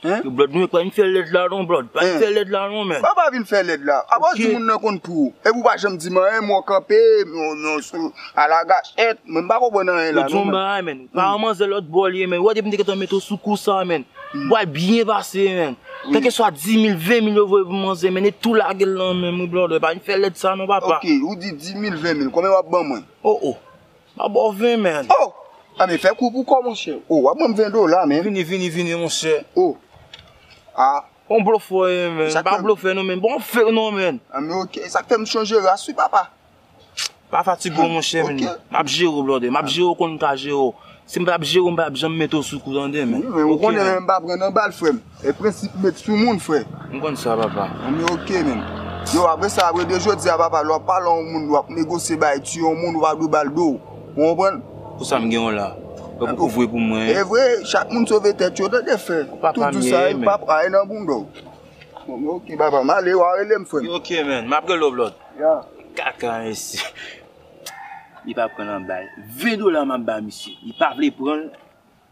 Hein? Yo, Blòd, nou pa vin fè lèd la non, Blòd. Pa vin fè lèd la non, men. Papa vin fè lèd la. Apa w di moun nan konn pou ou? Epi w pa janm di m anyen, mwen kanpe, mwen, mwen sou alagachèt, mwen m pa konprann anyen la non, men. Yo, di yon bagay, men. Pa yon manzè lòt bò li ye, men. Ou wè depi m te gentan mete w sou kou sa, men. Ou pral byen pase, men. Kèlkeswa dis mil, ven mil yo voye pou manzè, men. E tou lage l nan men m, wi, Blòd. Pa vin fè lèd sa non, papa. Ok, ou di dis mil, ven mil. Konbyen w ap ban mwen? Oh, oh. M a ba w ven, men. Oh! A, men fè kou pou kò, monchè. Oh, w ap ban m ven dola, men. Vini, vini, vini, monchè. Oh! Ah. On blofè, men. M pa blofè, non, men. Bon, fè, non, men. A, men ok. Sa k fè m chanje ras, wi, papa. Pa fatige w, monchè, men. M ap jere w, blòdè. M ap jere w kon m ka jere w. Si m pa t ap jere w, m pa t ap janm mete w sou kou, tande, men. Wi, men ou konnen, men, m pa pran nan bal, frè m. E prensip met sou moun, frè. M konn sa, papa. Anben, ok, men. Yo, apre sa, apre de jodi a, papa, lè w ap pale yon moun, lè w ap negosye bay, tiye yon moun, ou pa dwe ba l do. Ou konprann? Pou sa m gen yon la. Ou vre pou mwen. E vre, chak moun sove tèt yo, tande, frè. Tout di sa, e papa, e nan bounda w. Bon, men ok, papa, m ale, w a rele m, frè m. Ok, men. M ap rele w, Blòd. Ya. Kaka, mesye. Li pa pran nan bal. Ven dola m ap ba misye. Li pa vle pran l.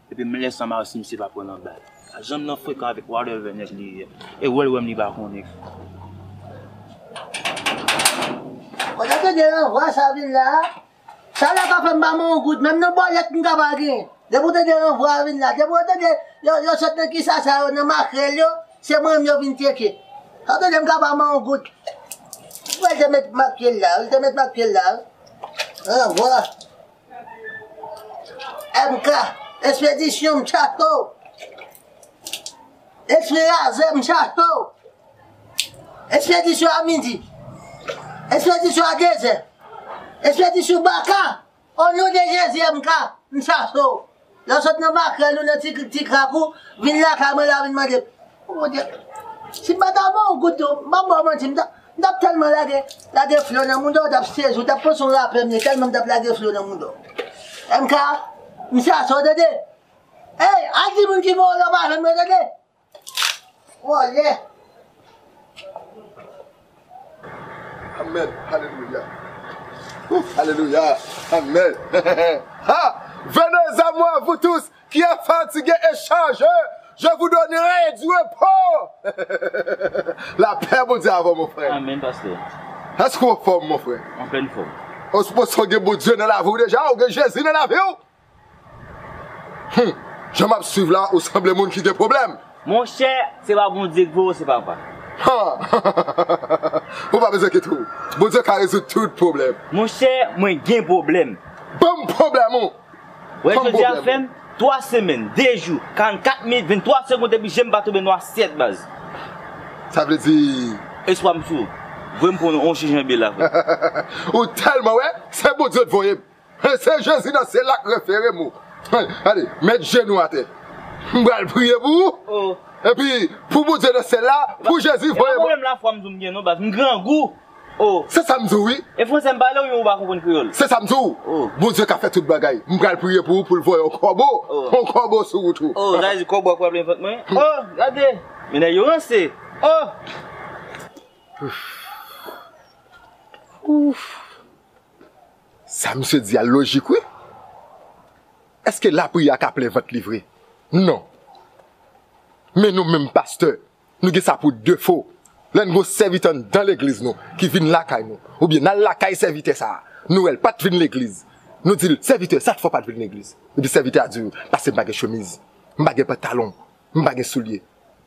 Epi m lè sa m a si misye pa pran nan bal. Pa janm nan frekan avèk whatever nèg li ye. E wè l wè m li pa konnen. Kote ke de ranvwa sa vin la? Sa la ka fè m pa manyen yon goud. Menm nan bòlèt m ka pa genyen. Depi w tande ranvwa a vin la. Depi w tande yo, yo sot nan kisa sa yo, nan makrèl yo, se mwen menm yo vin tcheke. Sa w tande m ka pa manyen yon goud. Wè l te met makrèl la, l te met makrèl la. Ranvwa. M K, Espedisyon, m chache w. Espedisyon, m chache w. Espedisyon a midi. Espedisyon a dezè. Espedisyon baka. O non de Jezi, M K, m chache w. Lè w sot nan makrèl ou nan ti, ti krak ou, vin lakay mwen la, vin mande. O Bondye, si m pa ta ba w goud tou, m pa ba w manti, m ta, m t ap tèlman lage, lage fle nan mouda w, w t ap sezi, w t ap panse yon rapè m ye, tèlman m t ap lage fle nan mouda w. M K, m chache w, tande. Ey, al di moun ki voye w la, w pa jwenn mwen, tande. Vòlè. Amen. Alelouya. Ouf, alelouya. Amen. Ha! Venez à moi, vous tous qui êtes fatigués et chargés, je vous donnerai du repos. Lapè Bondye avè w, mon frè. Amen, pastè. Èske w anfòm, mon frè? An plèn fòm. Ou sipoze gen Bondye nan lavi w deja, ou gen Jezi nan lavi w. Hum, jan m ap swiv la, ou sanble moun ki gen pwoblèm. Monchè, se pa Bondye k voye w, se papa. Ha! Ou pa bezwen enkyete w. Bondye ka rezoud tout pwoblèm. Monchè, mwen gen pwoblèm. Ban m pwoblèm ou. Wè, jodi a fè m twa semèn, de jou, karannkat minit, venntwa segonn epi je m pa tonbe nan asyèt, baz. Sa vle di. Espwa m sou. Voye m pran yon chi janbe la, frè. Ou tèlman wè, se Bondye t voye m. Se Jezi nan syèl la k refere m ou. Ale, met jenou atè. M pral priye pou ou. Oh. Epi, pou Bondye nan syèl la, pou Jezi voye m. E pa pwoblèm lafwa m di w m gen non, baz. M grangou. Oh. Se sa m di w, wi. E fransè m pale w, ou pa konprann kreyòl? Se sa m di w. Oh. Bondye ka fè tout bagay. M pral priye pou ou, pou l voye yon kòbo. Oh. Yon kòbo sou wout ou. Oh, sa vle di kòbo a k pral plen vant mwen? Oh, gade. Men nèg yo ranse. Oh. Ouf. Sa misye di a lojik, wi. Èske lapriyè a ka plen vant li vre? Non. Men nou menm pastè, nou gen sa pou defo. Lè n gen yon sèvitè anndan legliz nou ki vin lakay nou, oubyen n al lakay sèvitè sa a, nou wè l pa t vin legliz. Nou di l, "Sèvitè, sa t fè w pa t vin legliz?" Epi sèvitè a di, "Paske m pa gen chemiz, m pa gen pantalon, m pa gen soulye."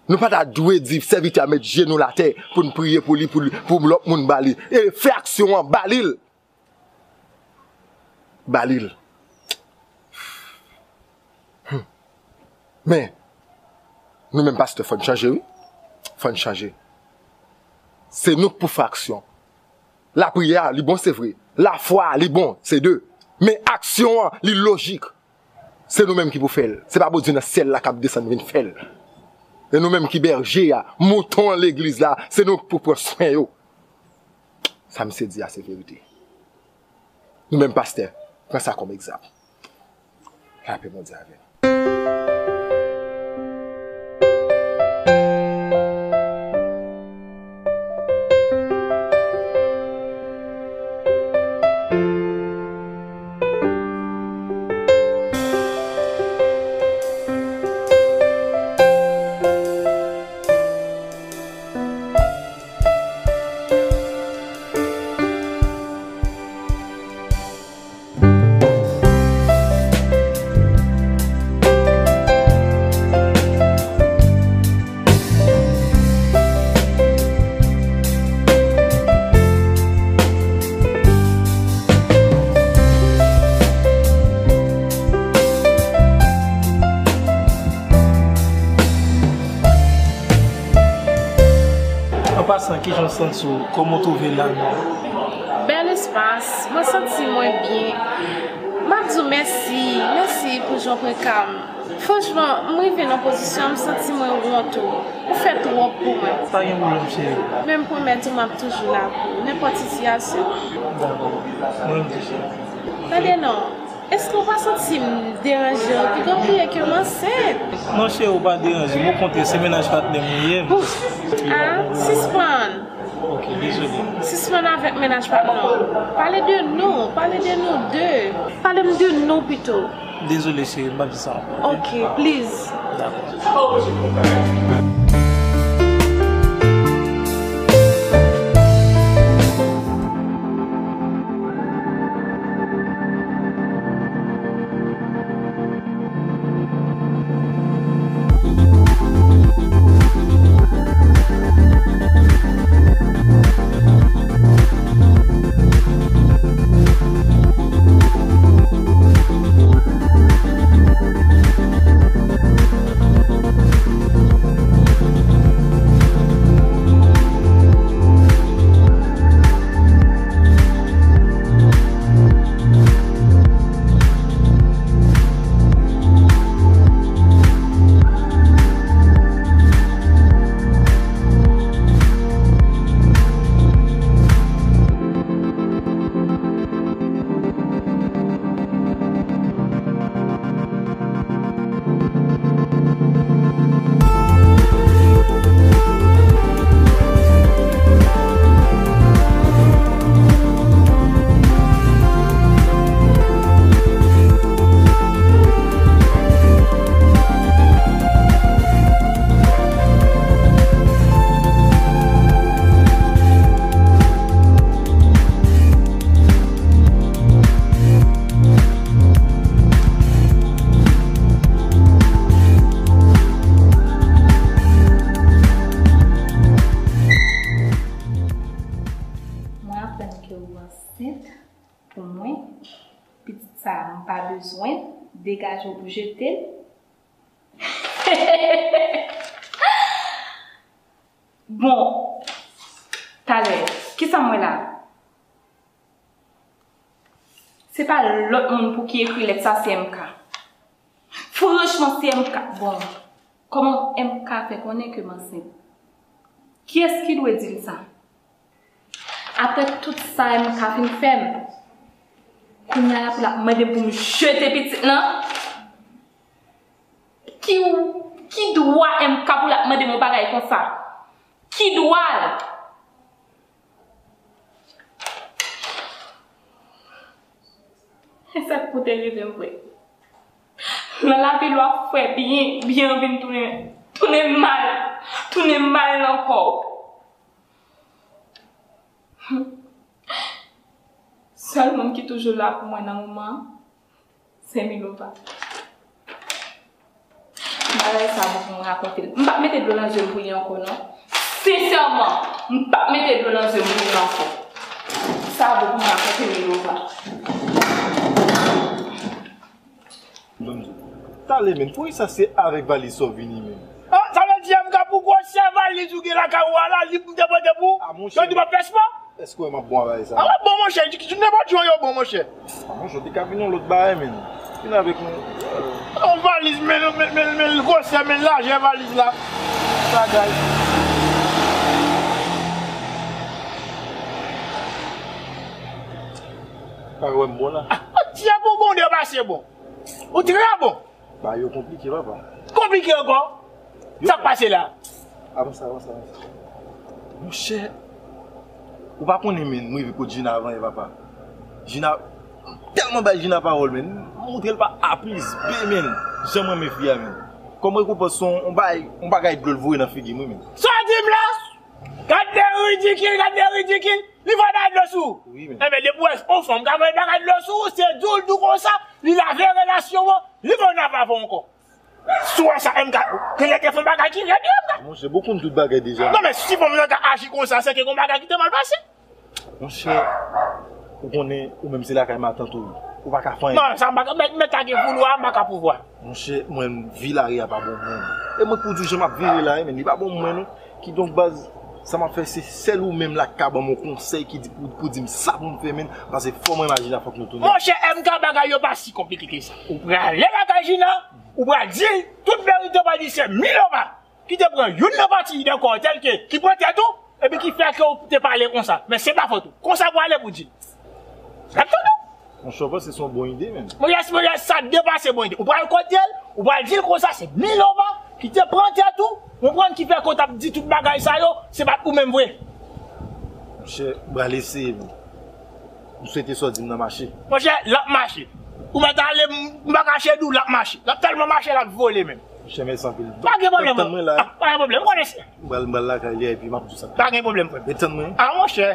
Nou pa ta dwe di sèvitè a met jenou l atè pou n priye pou li, pou li, pou lòt moun ba li. E fè aksyon an, ba li l. Ba li l. Hmm. Men, nou menm pastè, fò n chanje, wi. Fò n chanje. Se nou k pou fè aksyon. Lapriyè a, li bon, se vre. Lafwa a, li bon, se de. Men aksyon an, li lojik. Se nou menm ki pou fè l. Se pa Bondye nan syèl la k ap desann vin fè l. E nou menm ki bèje a, mouton an legliz la, se nou k pou pran swen yo. Sa misye di a se verite. Nou menm pastè, pran sa kòm egzanp. Lapè Bondye avè nou. An pasan, kijan w santi w? Kòman w twouve la? Bèl espas, mwen santi mwen byen. M ap di w mèsi, mèsi pou jan w pran ka m. Franchman, m rive nan pozisyon an, m santi mwen wont ou. Ou fè twòp pou mwen. Pa gen pwoblèm, cheri. Men m pwomèt ou m ap toujou la pou ou, nenpòt sitiyasyon. Dakò. Mwen menm tou, cheri. Tande non. Èske w pa santi m deranje w? Piga w bliye ke m ansent. Non, cheri, w pa deranje m. Okontrè, se mennaj patnè m ou ye. Ouf! Ah, sispann. Ok, dezole. Sispann avèk mennaj patnè w. Pale de nou, pale de nou de. Pale m de nou pito. Dezole, cheri, m p ap di sa ankò. Ok, please. Dakò. Mwen aprann ke ou ansent pou mwen. Pitit sa a, m pa bezwen l. Degaje w pou jete l. Bon, talè, kisa m wè la? Se pa lòt moun pou ki ekri lèt sa, se M K. Franchman, se M K. Bon, kòman M K fè konnen ke m ansent? Kiyès ki dwe di l sa? Apre tout sa M K fin fè m, kounye a l ap, l ap mande m pou m jete pitit lan? Ki, ki dwa M K pou l ap mande m yon bagay konsa? Ki dwa l? E sa k pou te rive m vre. Nan lavi, lè w ap fè byen, byen an vin tounen, tounen mal, tounen mal nan kò w. Sèl moun ki toujou la pou mwen nan moman an, se Milova. Bagay sa bon pou mwen rakonte l. M p ap mete dlo nan zye m pou li ankò, non. Sensèman, m p ap mete dlo nan zye m pou li ankò. Sa bon pou mwen rakonte Milova. Talè, men, poukisa se avèk valiz sa w vini, men? Ah, sa vle di M K pou gwo Se valiz ou gen lakay ou a la, li pou m te pote pou ou? Ah, monchè. Yo di m ap fè spò? Èske w wè m ap bon avè sa? Ah, w ap bon, monchè. Nenpòt jan yo bon, monchè. Ah, monchè, w te ka vin yon lòt bagay, menn. Vin avèk yon... Yon valiz, menn, menn, menn, menn, gwosè, menn, lajè valiz la. Bagay. Pa wè m bon la. Ah, ti a pou bon depase bon. Ou trè bon. Bagay yo konplike, papa. Konplike ankò? Sa k pase la? Avanse, avanse, avanse. Monchè, ou pa konnen, menn, m rive kot Gina avan yè, papa. Gina, tèlman bay Gina pawòl, menn. M montre l pa A plis B, menn. Jan m renmen fi a, menn. Kòm rekonpans, se yon, yon bagay, yon bagay dlo l voye nan figi m, wi, menn. Sa w di m la? Gad de ridikil, gad de ridikil. Li voye bagay dlo sou ou. Wi, menn. Enben, depi w wè yon fanm ka voye bagay dlo sou ou, se di w l di w konsa, li lave relasyon an, li voye yon avè avè w ankò. Si w wè sa, M K, genlè te fè yon bagay ki rèd, M K. Monchè, bon, konn tout bagay deja. Non, men si fanm nan ka aji konsa, se ke gon bagay ki te mal pase. Monchè, ou konnen, ou menm se lakay matant ou ye. Ou pa ka fè anyen. Non, sa m pa ka, mèt, mèt lage pouvwa, m pa ka pouvwa. Monchè, mwen, vi lari a pa bon pou mwen. E mwen, pou di w jan m ap vire la, men li pa bon pou mwen, non. Kidonk, baz, sa m ap fè, se sèl ou menm la k ka ban m yon konsèy ki di, pou, pou di m sa pou m fè, menn, paske fò mwen imajine fòk nou tounen. Monchè, M K, bagay yo pa si konplike ke sa. Ou prale lakay Gina, ou pral di l tout verite, ou pral di se Milova ki te pran youn nan pati nan kò w tèlke ki pran tèt ou, epi ki fè ke w te pale konsa. Men se pa fòt ou. Konsa pou ale pou di l. L ap tande w. Monchè, w panse se yon bon ide, menm? Monchè, monchè, sa depase bon ide. Ou pral kote l, ou pral di l konsa se Milova ki te pran tèt ou, ou konprann, ki fè ke w t ap di tout bagay sa yo, se pa t ou menm vre. Monchè, m pral eseye, menm. M swete sa w di m nan mache. Monchè, l ap mache. Ou mèt ale, m, m pa kache di w, l ap mache. L ap tèlman mache, l ap vole menm. Monchè, mèsi anpil. Pa gen pwoblèm. Tann mwen la. Ah, pa gen pwoblèm, m konnen se. M pral, m pral lakay li a, epi m ap di w sa. Pa gen pwoblèm, frè m. Ret tann mwen. Ah, monchè.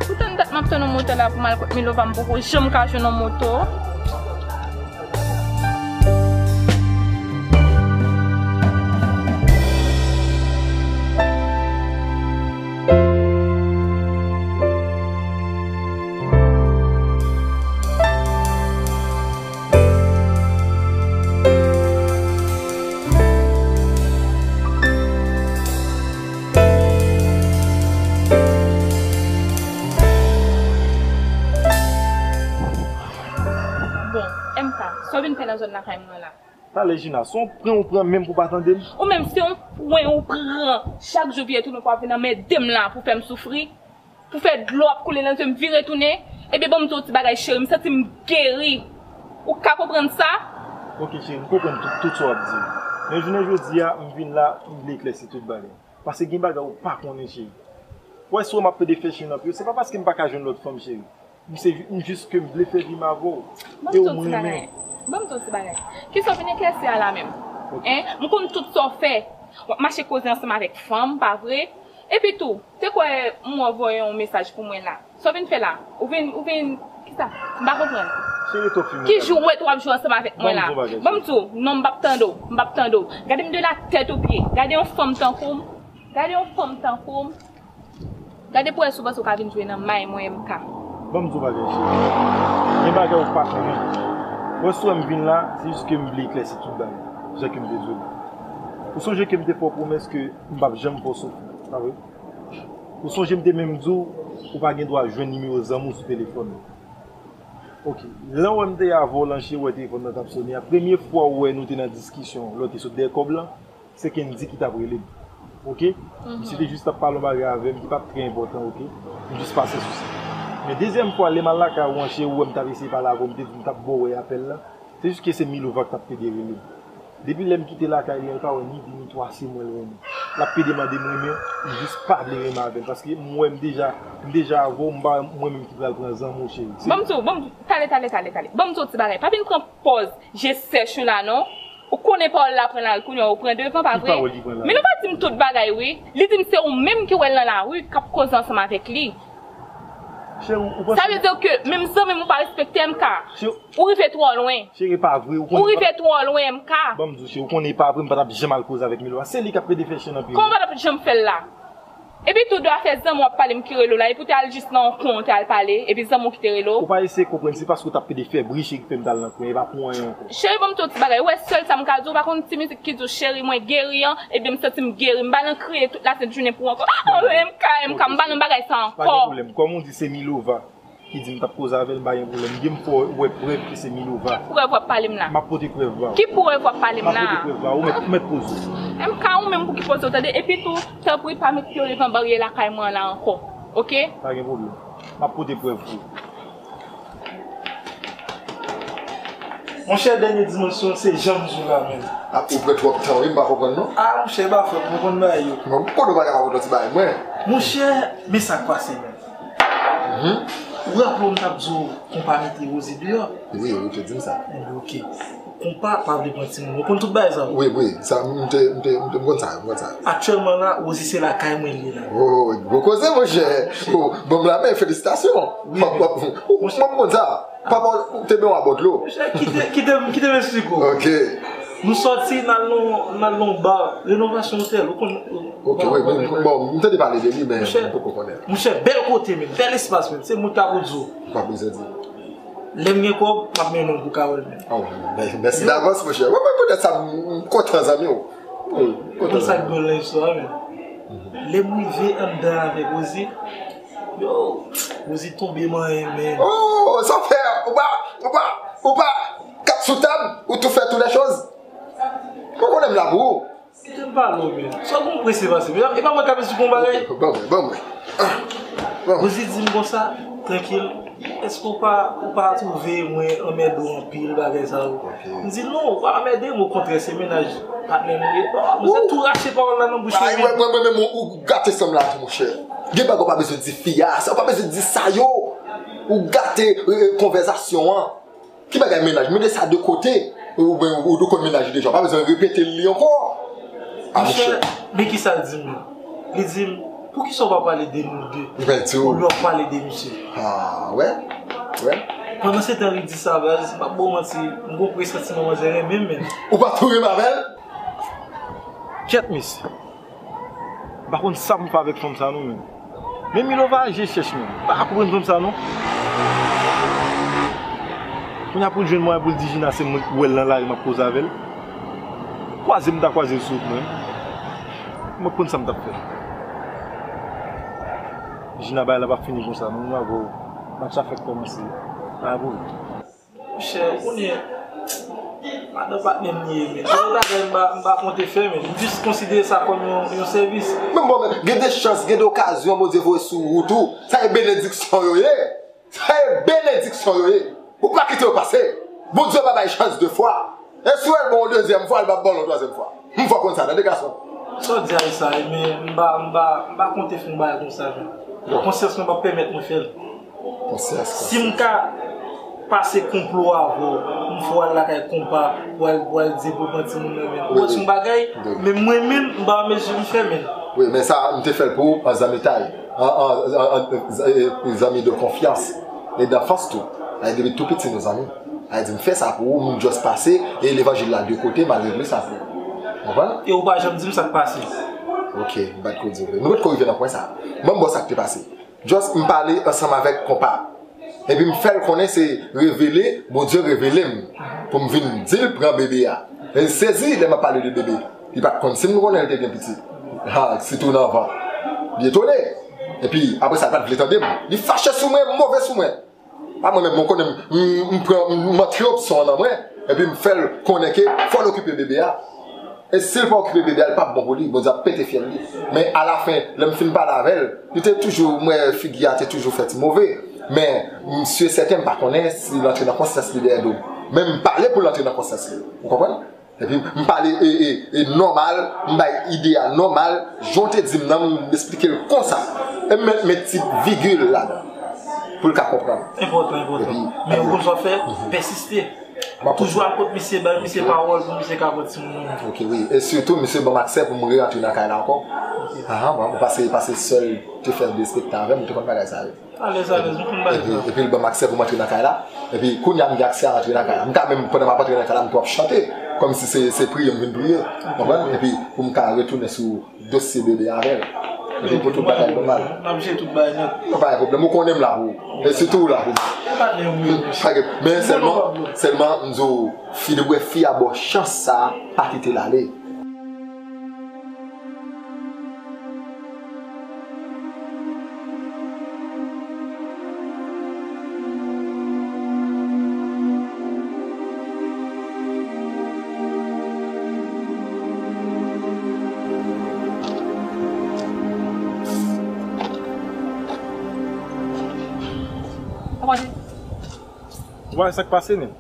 Pou tann dat m ap tann yon moto la pou m al kot Milova, m poko janm ka jwenn yon moto. lakay mwen la. Talè Jina, se yon pran ou pran menm pou pa tande m? Ou menm se yon pran ou pran. Chak jou vye tounen pou ap vin anmède m la pou fè m soufri. Pou fè dlo ap koule nan zye m vire tounen. Ebyen ban m di w ti bagay cheri, m santi m geri. Ou ka konprann sa? Ok cheri, m konprann tout, tout sa w ap di. Men jounen jodi a, m vin la, m vle eklèsi tout bagay. Paske gen bagay ou pa konnen cheri. Ou wè si w wè m ap pede fè chen nan pye w, se pa paske m pa ka jwenn lòt fanm cheri. M se, m jis ke m vle fè vi m avè w. E w m renmen. Ban m di w ti bagay. Kisa w vin eklèsi a la menm? Ok. Hein? M konn tout sa w fè. W ap mache koze ansanm avèk fanm, pa vre? Epi tou, te kwè m wè w voye yon mesaj pou mwen la. Sa w vin fè la? Ou vin, ou vin, kisa? M pa konprann. Cheri, twòp fi mwen. Ki jou w wè w ap jwe ansanm avèk mwen la? Ban m di w, non, m p ap tande w, m p ap tande w. Gade m de la tèt o pye. Gade yon fanm tankou m. Gade yon fanm tankou m. Gade pou wè si w panse w ka vin jwe nan may mwen M K. Ban m di w bagay cheri. Gen bagay ou pa konnen. Wè si w wè m vin la, se jis ke m vle eklèsi tout bagay. Jan ke m te di w la. Ou sonje ke m te fè w pwomès ke m p ap janm fè w soufri, pa vre? Ou sonje m te menm di w, ou pa gen dwa jwenn nimewo zanmi w sou telefòn ou. Ok. Lè w wè m te avè w lan cheri, w wè telefòn nan t ap sone a. Premye fwa w wè nou te nan diskisyon, lè w te sot dèyè kòb lan, se Kendy ki t ap rele m. Ok? Misye te jis t ap pale yon bagay avè m ki pa t trè enpòtan, ok? M jis pase sou sa. Men dezyèm fwa, lè m al lakay ou an cheri, ou wè m t ap eseye pale avè w, m te di w m t ap ba w wè apèl la. Se jis ke se Milova k t ap pede rele m. Depi lè m kite lakay li an, li pa wè ni de ni twa semèn l renmen. L ap pede mande m renmen, m jis pa vle renmen avè l. Paske m wè m deja, m deja avè w, m pa wè mwen menm ki pral pran zanmi w cheri. Se Ban m di w, ban m di w, tale, tale, tale, tale. Ban m di w ti bagay. Pa vin pran pòz je sèch ou la non. Ou konnen pawòl la pran lari kounye a, ou pran devan, pa vre? Ki pawòl ki pran lari? Milova di m tout bagay wi. Li di m se ou menm ki wè l nan lari, k ap koze ansanm avèk li. Cheri, ou panse Sa vle di ke menm zanmi m ou pa respekte M K. Cheri, Ou rive twò lwen. Cheri, e pa vre. Ou konnen Ou rive twò lwen, M K. Ban m di w, cheri, ou konnen e pa vre, m pa t ap janm al koze avèk Milova. Se li k ap pede fè chen nan pye m. Kòman w pa t ap janm fè l la? Epi tou, de afè zanmi w ap pale m ki rele w la, epi w te al jis nan yon kwen, w te al pale, epi zanmi w ki te rele w. Ou pa eseye konprann, se paske w t ap pede fè bri, cheri, ki fè m t al nan kwen, e pa pou anyen ankò. Cheri, ban m di w ti bagay. Ou wè sèl sa m ka di w, ou pa konn ti mizik ki di w, cheri, mwen geri an, ebyen m santi m geri, m pa nan kriye tout lasent jounen pou ou ankò. M K, M K, m pa nan bagay sa ankò. Pa gen pwoblèm. Kòm ou di se Milova ki di m t ap koze avè l, m pa gen pwoblèm. Gen m fè w wè prèv ke se Milova. Ki prèv w ap pale m la? M ap pote prèv ba w. Ki prèv w ap pale m la? M ap pote prèv ba w. Ou mèt, ou mèt poze w. M K, ou menm pou ki poze w, tande? Epi tou, tanpri, pa met pye w devan baryè lakay mwen an la ankò. Oke? Pa gen pwoblèm. M ap pote prèv pou ou. Monchè, dènye dimansyon, se jan m di w la menm. A, ou pran twòp tan, wi, m pa konprann, non. A, monchè, e pa fòt mwen, konn bagay yo. Bon, kote w pa ka konprann ti bagay, mwen? Monchè, men sa k pase menm. Mhm. Ou raple w m t ap di w konpa mete Rosie deyò? Wi, wi, ou te di m sa. Enben, oke. Konpa pa vle pran timoun. Ou konn tout bagay sa yo? Wi, wi, sa, m te, m te, m te, m konn sa, m konn sa. Aktyèlman la, Rosie se lakay mwen li ye la. Oh, gwo koze, monchè. Oh, bon, m la, men, felisitasyon. Wi, wi. Mwen, m konn sa. Papa, ou te ben w a bò dlo. Monchè, kite, kite m, kite m esplike w. Ok. Nou sòti, n al nan, n al nan yon ba, renovasyon otèl, ou konn. Ok, wi, wi, bon, m tande pale de li, men m poko konnen. Monchè, bèl kote, men, bèl espas, men, se mwen k ap di w. Pa bezwen di. Lè m gen kòb, m ap mennen w pou Carole, men. Oh, mè-, mèsi davans, monchè. Wi, wi, poutèt sa, m, m kontan, zanmi w. Wi, kontan. Konn sa k dwòl nan istwa a, men. Lè m rive anndan avèk Rosie, yo, Rosie tonbe manyen, men. Oh, sa w fè, ou pa, ou pa, ou pa, kat sou tab, ou tou fè tout lè choz. Ou konnen m la pou ou. Kite m pale w, men. Sa w gon prese pase, men. E pa mwen k ap esplike w yon bagay. Ok, ban mwen, ban mwen. Ah, ban mwen. Rosie di m konsa, trankil, èske w pa, ou pa twouve mwen anmède w anpil bagay sa yo? Ok. M di non, ou pa anmède m, okontrè, se mennaj patnè nou ye. Bon, mwen se tou rache pawòl la nan bouch mwen. Ay, mwen, mwen, mwen menm, ou, ou gate san m la tou, monchè. Gen bagay ou pa bezwen di fi a, sa, ou pa bezwen di sa yo. Ou gate, euh, konvèsasyon an. Ki bagay mennaj? Mete sa de kote. Oubyen ou, ou konn mennaj li deja. Pa bezwen repete l li ankò. Ah, monchè, monchè, men kisa l di m? Li di m, poukisa w pa pale de nou de? Li pa di w. Olye w ap pale de misye. Ah, wè. Wè. Pandan se tan li di sa, baz, m p ap ba w manti, m gon presantiman manzè renmen m, men. Ou pa tou renmen avè l? Kyèt, mesye. M pa konn sa pou m fè avèk fanm sa non, menm. Men Milova je chèch, menm. M pa ka konprann fanm sa non. Kounye a pou l jwenn mwayen pou l di Jina se mwen k wè l nan lari m ap koze avè l. Kwaze m ta kwaze l sou wout mwen. M pa konn sa m t ap fè. Jina, bagay la p ap fini konsa non, m avè w. Match la fèk kòmanse. Pa gen pwoblèm. Monchè, ou konnen, Madan patnè m li ye, men. Tout bagay m pa, m pa konte fè, men. M jis konsidere sa kòm yon, yon sèvis. Men bon, men, gen de chans, gen de okazyon Bondye voye sou wout ou. Sa e benediksyon yo ye. Sa e benediksyon yo ye. Ou pa kite yo pase. Bondye pa bay chans de fwa. E si w al bon yon dezyèm fwa, li p ap ba w yon twazyèm fwa. M fò konn sa, tande gason. Sa w di a, e sa, e, men m pa, m pa, m pa konte fè yon bagay konsa, men. Konsyans mwen p ap pèmèt mwen fè l. Konsyans, konsyans. Si m ka pase konplo avè w, m fè w al lakay konpa, pou al, pou al di pou pran timoun nan men. Ou wè, se yon bagay, men mwen menm, m pa an mezi m fè, men. Wi, men sa, m te fè l pou ou, an zanmitay. An, an, an, an, e, e, zanmi de konfyans. E danfans tou. Sa vle di depi tou piti nou zanmi. Sa vle di m fè sa pou ou, m just pase, e levanjil la de kote, m al regle sa pou ou. Konprann? E ou pa janm di m sa k pase. Ok, m pa t ko di w vre. Nou pa t ko rive nan pwen sa. Ban m ba w sa k te pase. Just m pale ansanm avèk konpa. Epi m fè l konnen se revele, Bondye revele m. Pou m vin di l pran bebe a. E l sezi lè m ap pale de bebe. Li pa t konn si m konnen l te gen pitit. Ha, sitou nan van. Li etone. Epi, apre sa, li pa t vle tande m. Li fache sou mwen, move sou mwen. Pa mwen menm, mwen konnen m, m, m pran, m, m antre opsyon an nan mwen. Epi m fè l konnen ke fò l okipe bebe a. E si l pa okipe bebe a, li p ap bon pou li. Bondye ap pete fyèl li. Men alafen, lè m fin pale avè l, li te toujou, m wè figi a te toujou fè ti move. Men, m si e sèten, m pa konnen si l antre nan konsyans li dèyè do m. Men m pale pou l antre nan konsyans li. Ou konprann? Epi m pale e, e, e nòmal, m bay ide a nòmal, jan w te di m nan, m esplike l konsa. E m met, met ti vigil ladan. Pou l ka konprann. Enpòtan, enpòtan. Men ou konn sa w fè, pèsiste. Toujou al kot misye, bay misye pawòl pou misye ka pran timoun nan. Ok, wi. E sitou, misye ban m aksè pou m re-antre nan kay la ankò. Aha, bon, paske, paske sè l te fè derespekte avè m, m te konn bagay sa yo. Alèz, alèz, nou konn bagay sa. Epi, epi l ban m aksè pou m antre nan kay la. Epi, kounye a m gen aksè a antre nan kay la. M ka menm, pandan m ap antre nan kay la, m tou ap chante. Kòmsi se, se priye m vin priye. Konprann? Epi, pou m ka retounen sou dosye bebe avè l. Epi pou tout bagay nòmal. N ap jere tout bagay nèt. Non, pa gen pwoblèm. Ou konnen m la pou ou. E sitou ou la pou mwen. Pa gen, men sèlman, sèlman, m di w, fi, depi w wè fi a ba w chans sa, pa kite l ale. Sa pase? Ou pa wè sa k pase, menm?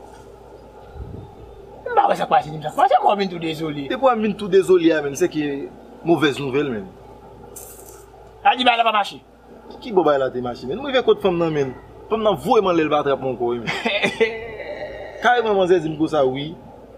M pa wè sa k pase, di m sa k pase, kòman w vin tou dezole? Depi w wè m vin tou dezole a, menm, se ke movèz nouvèl, menm. Sa di bagay la pa mache. Ki bò bagay la te mache, menm? M rive kot fanm nan, menm. Fanm nan voye m anlè, l pa trap mwen ankò, wi, menm. Kareman, manzè di m konsa, wi,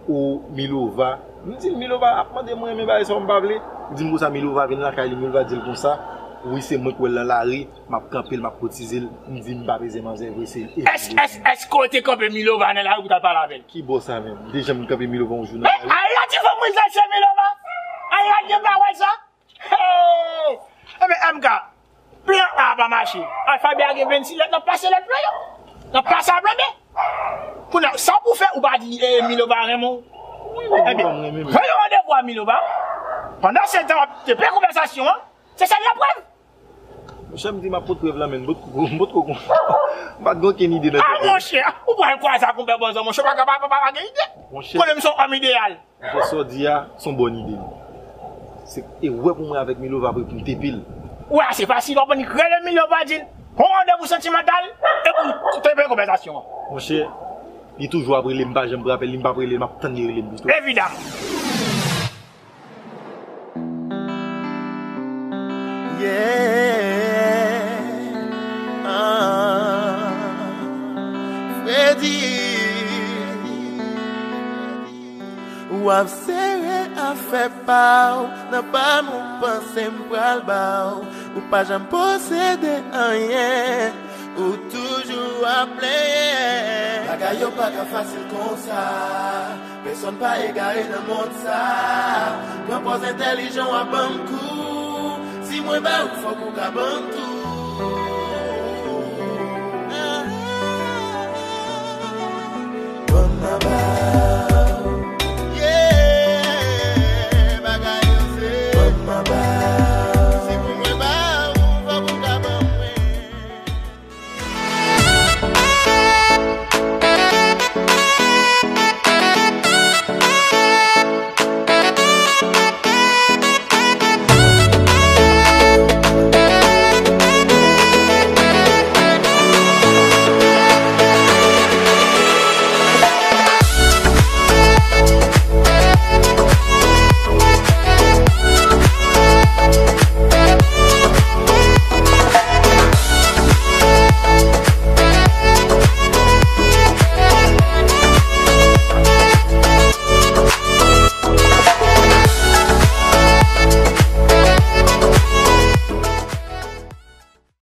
o Milova. M di l, Milova ap mande mwen renmen bagay sa yo, m pa vle. Li di m konsa, Milova vin lakay li, Milova di l konsa, wi, se mwen k wè l nan lari, m ap kanpe l, m ap kotize l. M di m pa bezwen manzè vre, se l. Èske, èske, èske w te kanpe Milova nan lari pou w t al pale avè l? Ki bò sa menm? M te janm kanpe Milova yon jou nan lari? Ala ti fanm rizèse Milova! Ala gen pawòl sa! Hey! Ebyen, M K, plan A pa mache. Alfabè a gen vennsis lèt, n ap pase lèt plan yo. N ap pase a plan B. Kounye a, sa w pou fè, ou pa di, eh, Milova renmen w. Ebyen, voye yon randevou a Milova. Pandan se tan, w ap te pran konvèsasyon an. Se sèl laprèv. Monchè, m di m ap pot prèv la, men m pot ko, m pot ko konn. M pa t gen okenn ide nan tèt mwen. Ah, monchè, ou pral kwaze ak yon pè bòzò, monchè, ou pa ka pa, pa, pa gen ide. Monchè. Konnen m se yon òm ideyal. Monchè, sa w di a, se yon bòn ide li. Se, e wè pou mwen avèk Milova vre pou m tepe l. Ou wè, se fasil, w ap annik rele Milova, di l, pran randevou santimantal, epi w tepe konvèsasyon an. Monchè, li toujou ap rele m, m pa janm pran apèl li, m p ap rele l, m ap tann li rele m pito. Evidaman. Yeah. Ah. Fredi. W ap sere afè pa w, nan pa m ou panse m pral ba w. Ou pa janm posede anyen, ou toujou ap plenyen. Bagay yo pa ka fasil konsa. Pèsonn pa egare nan mond sa. Pran pòz entèlijan w ap ban m kou. Si mwen ba ou, fòk ou ka ban m tou.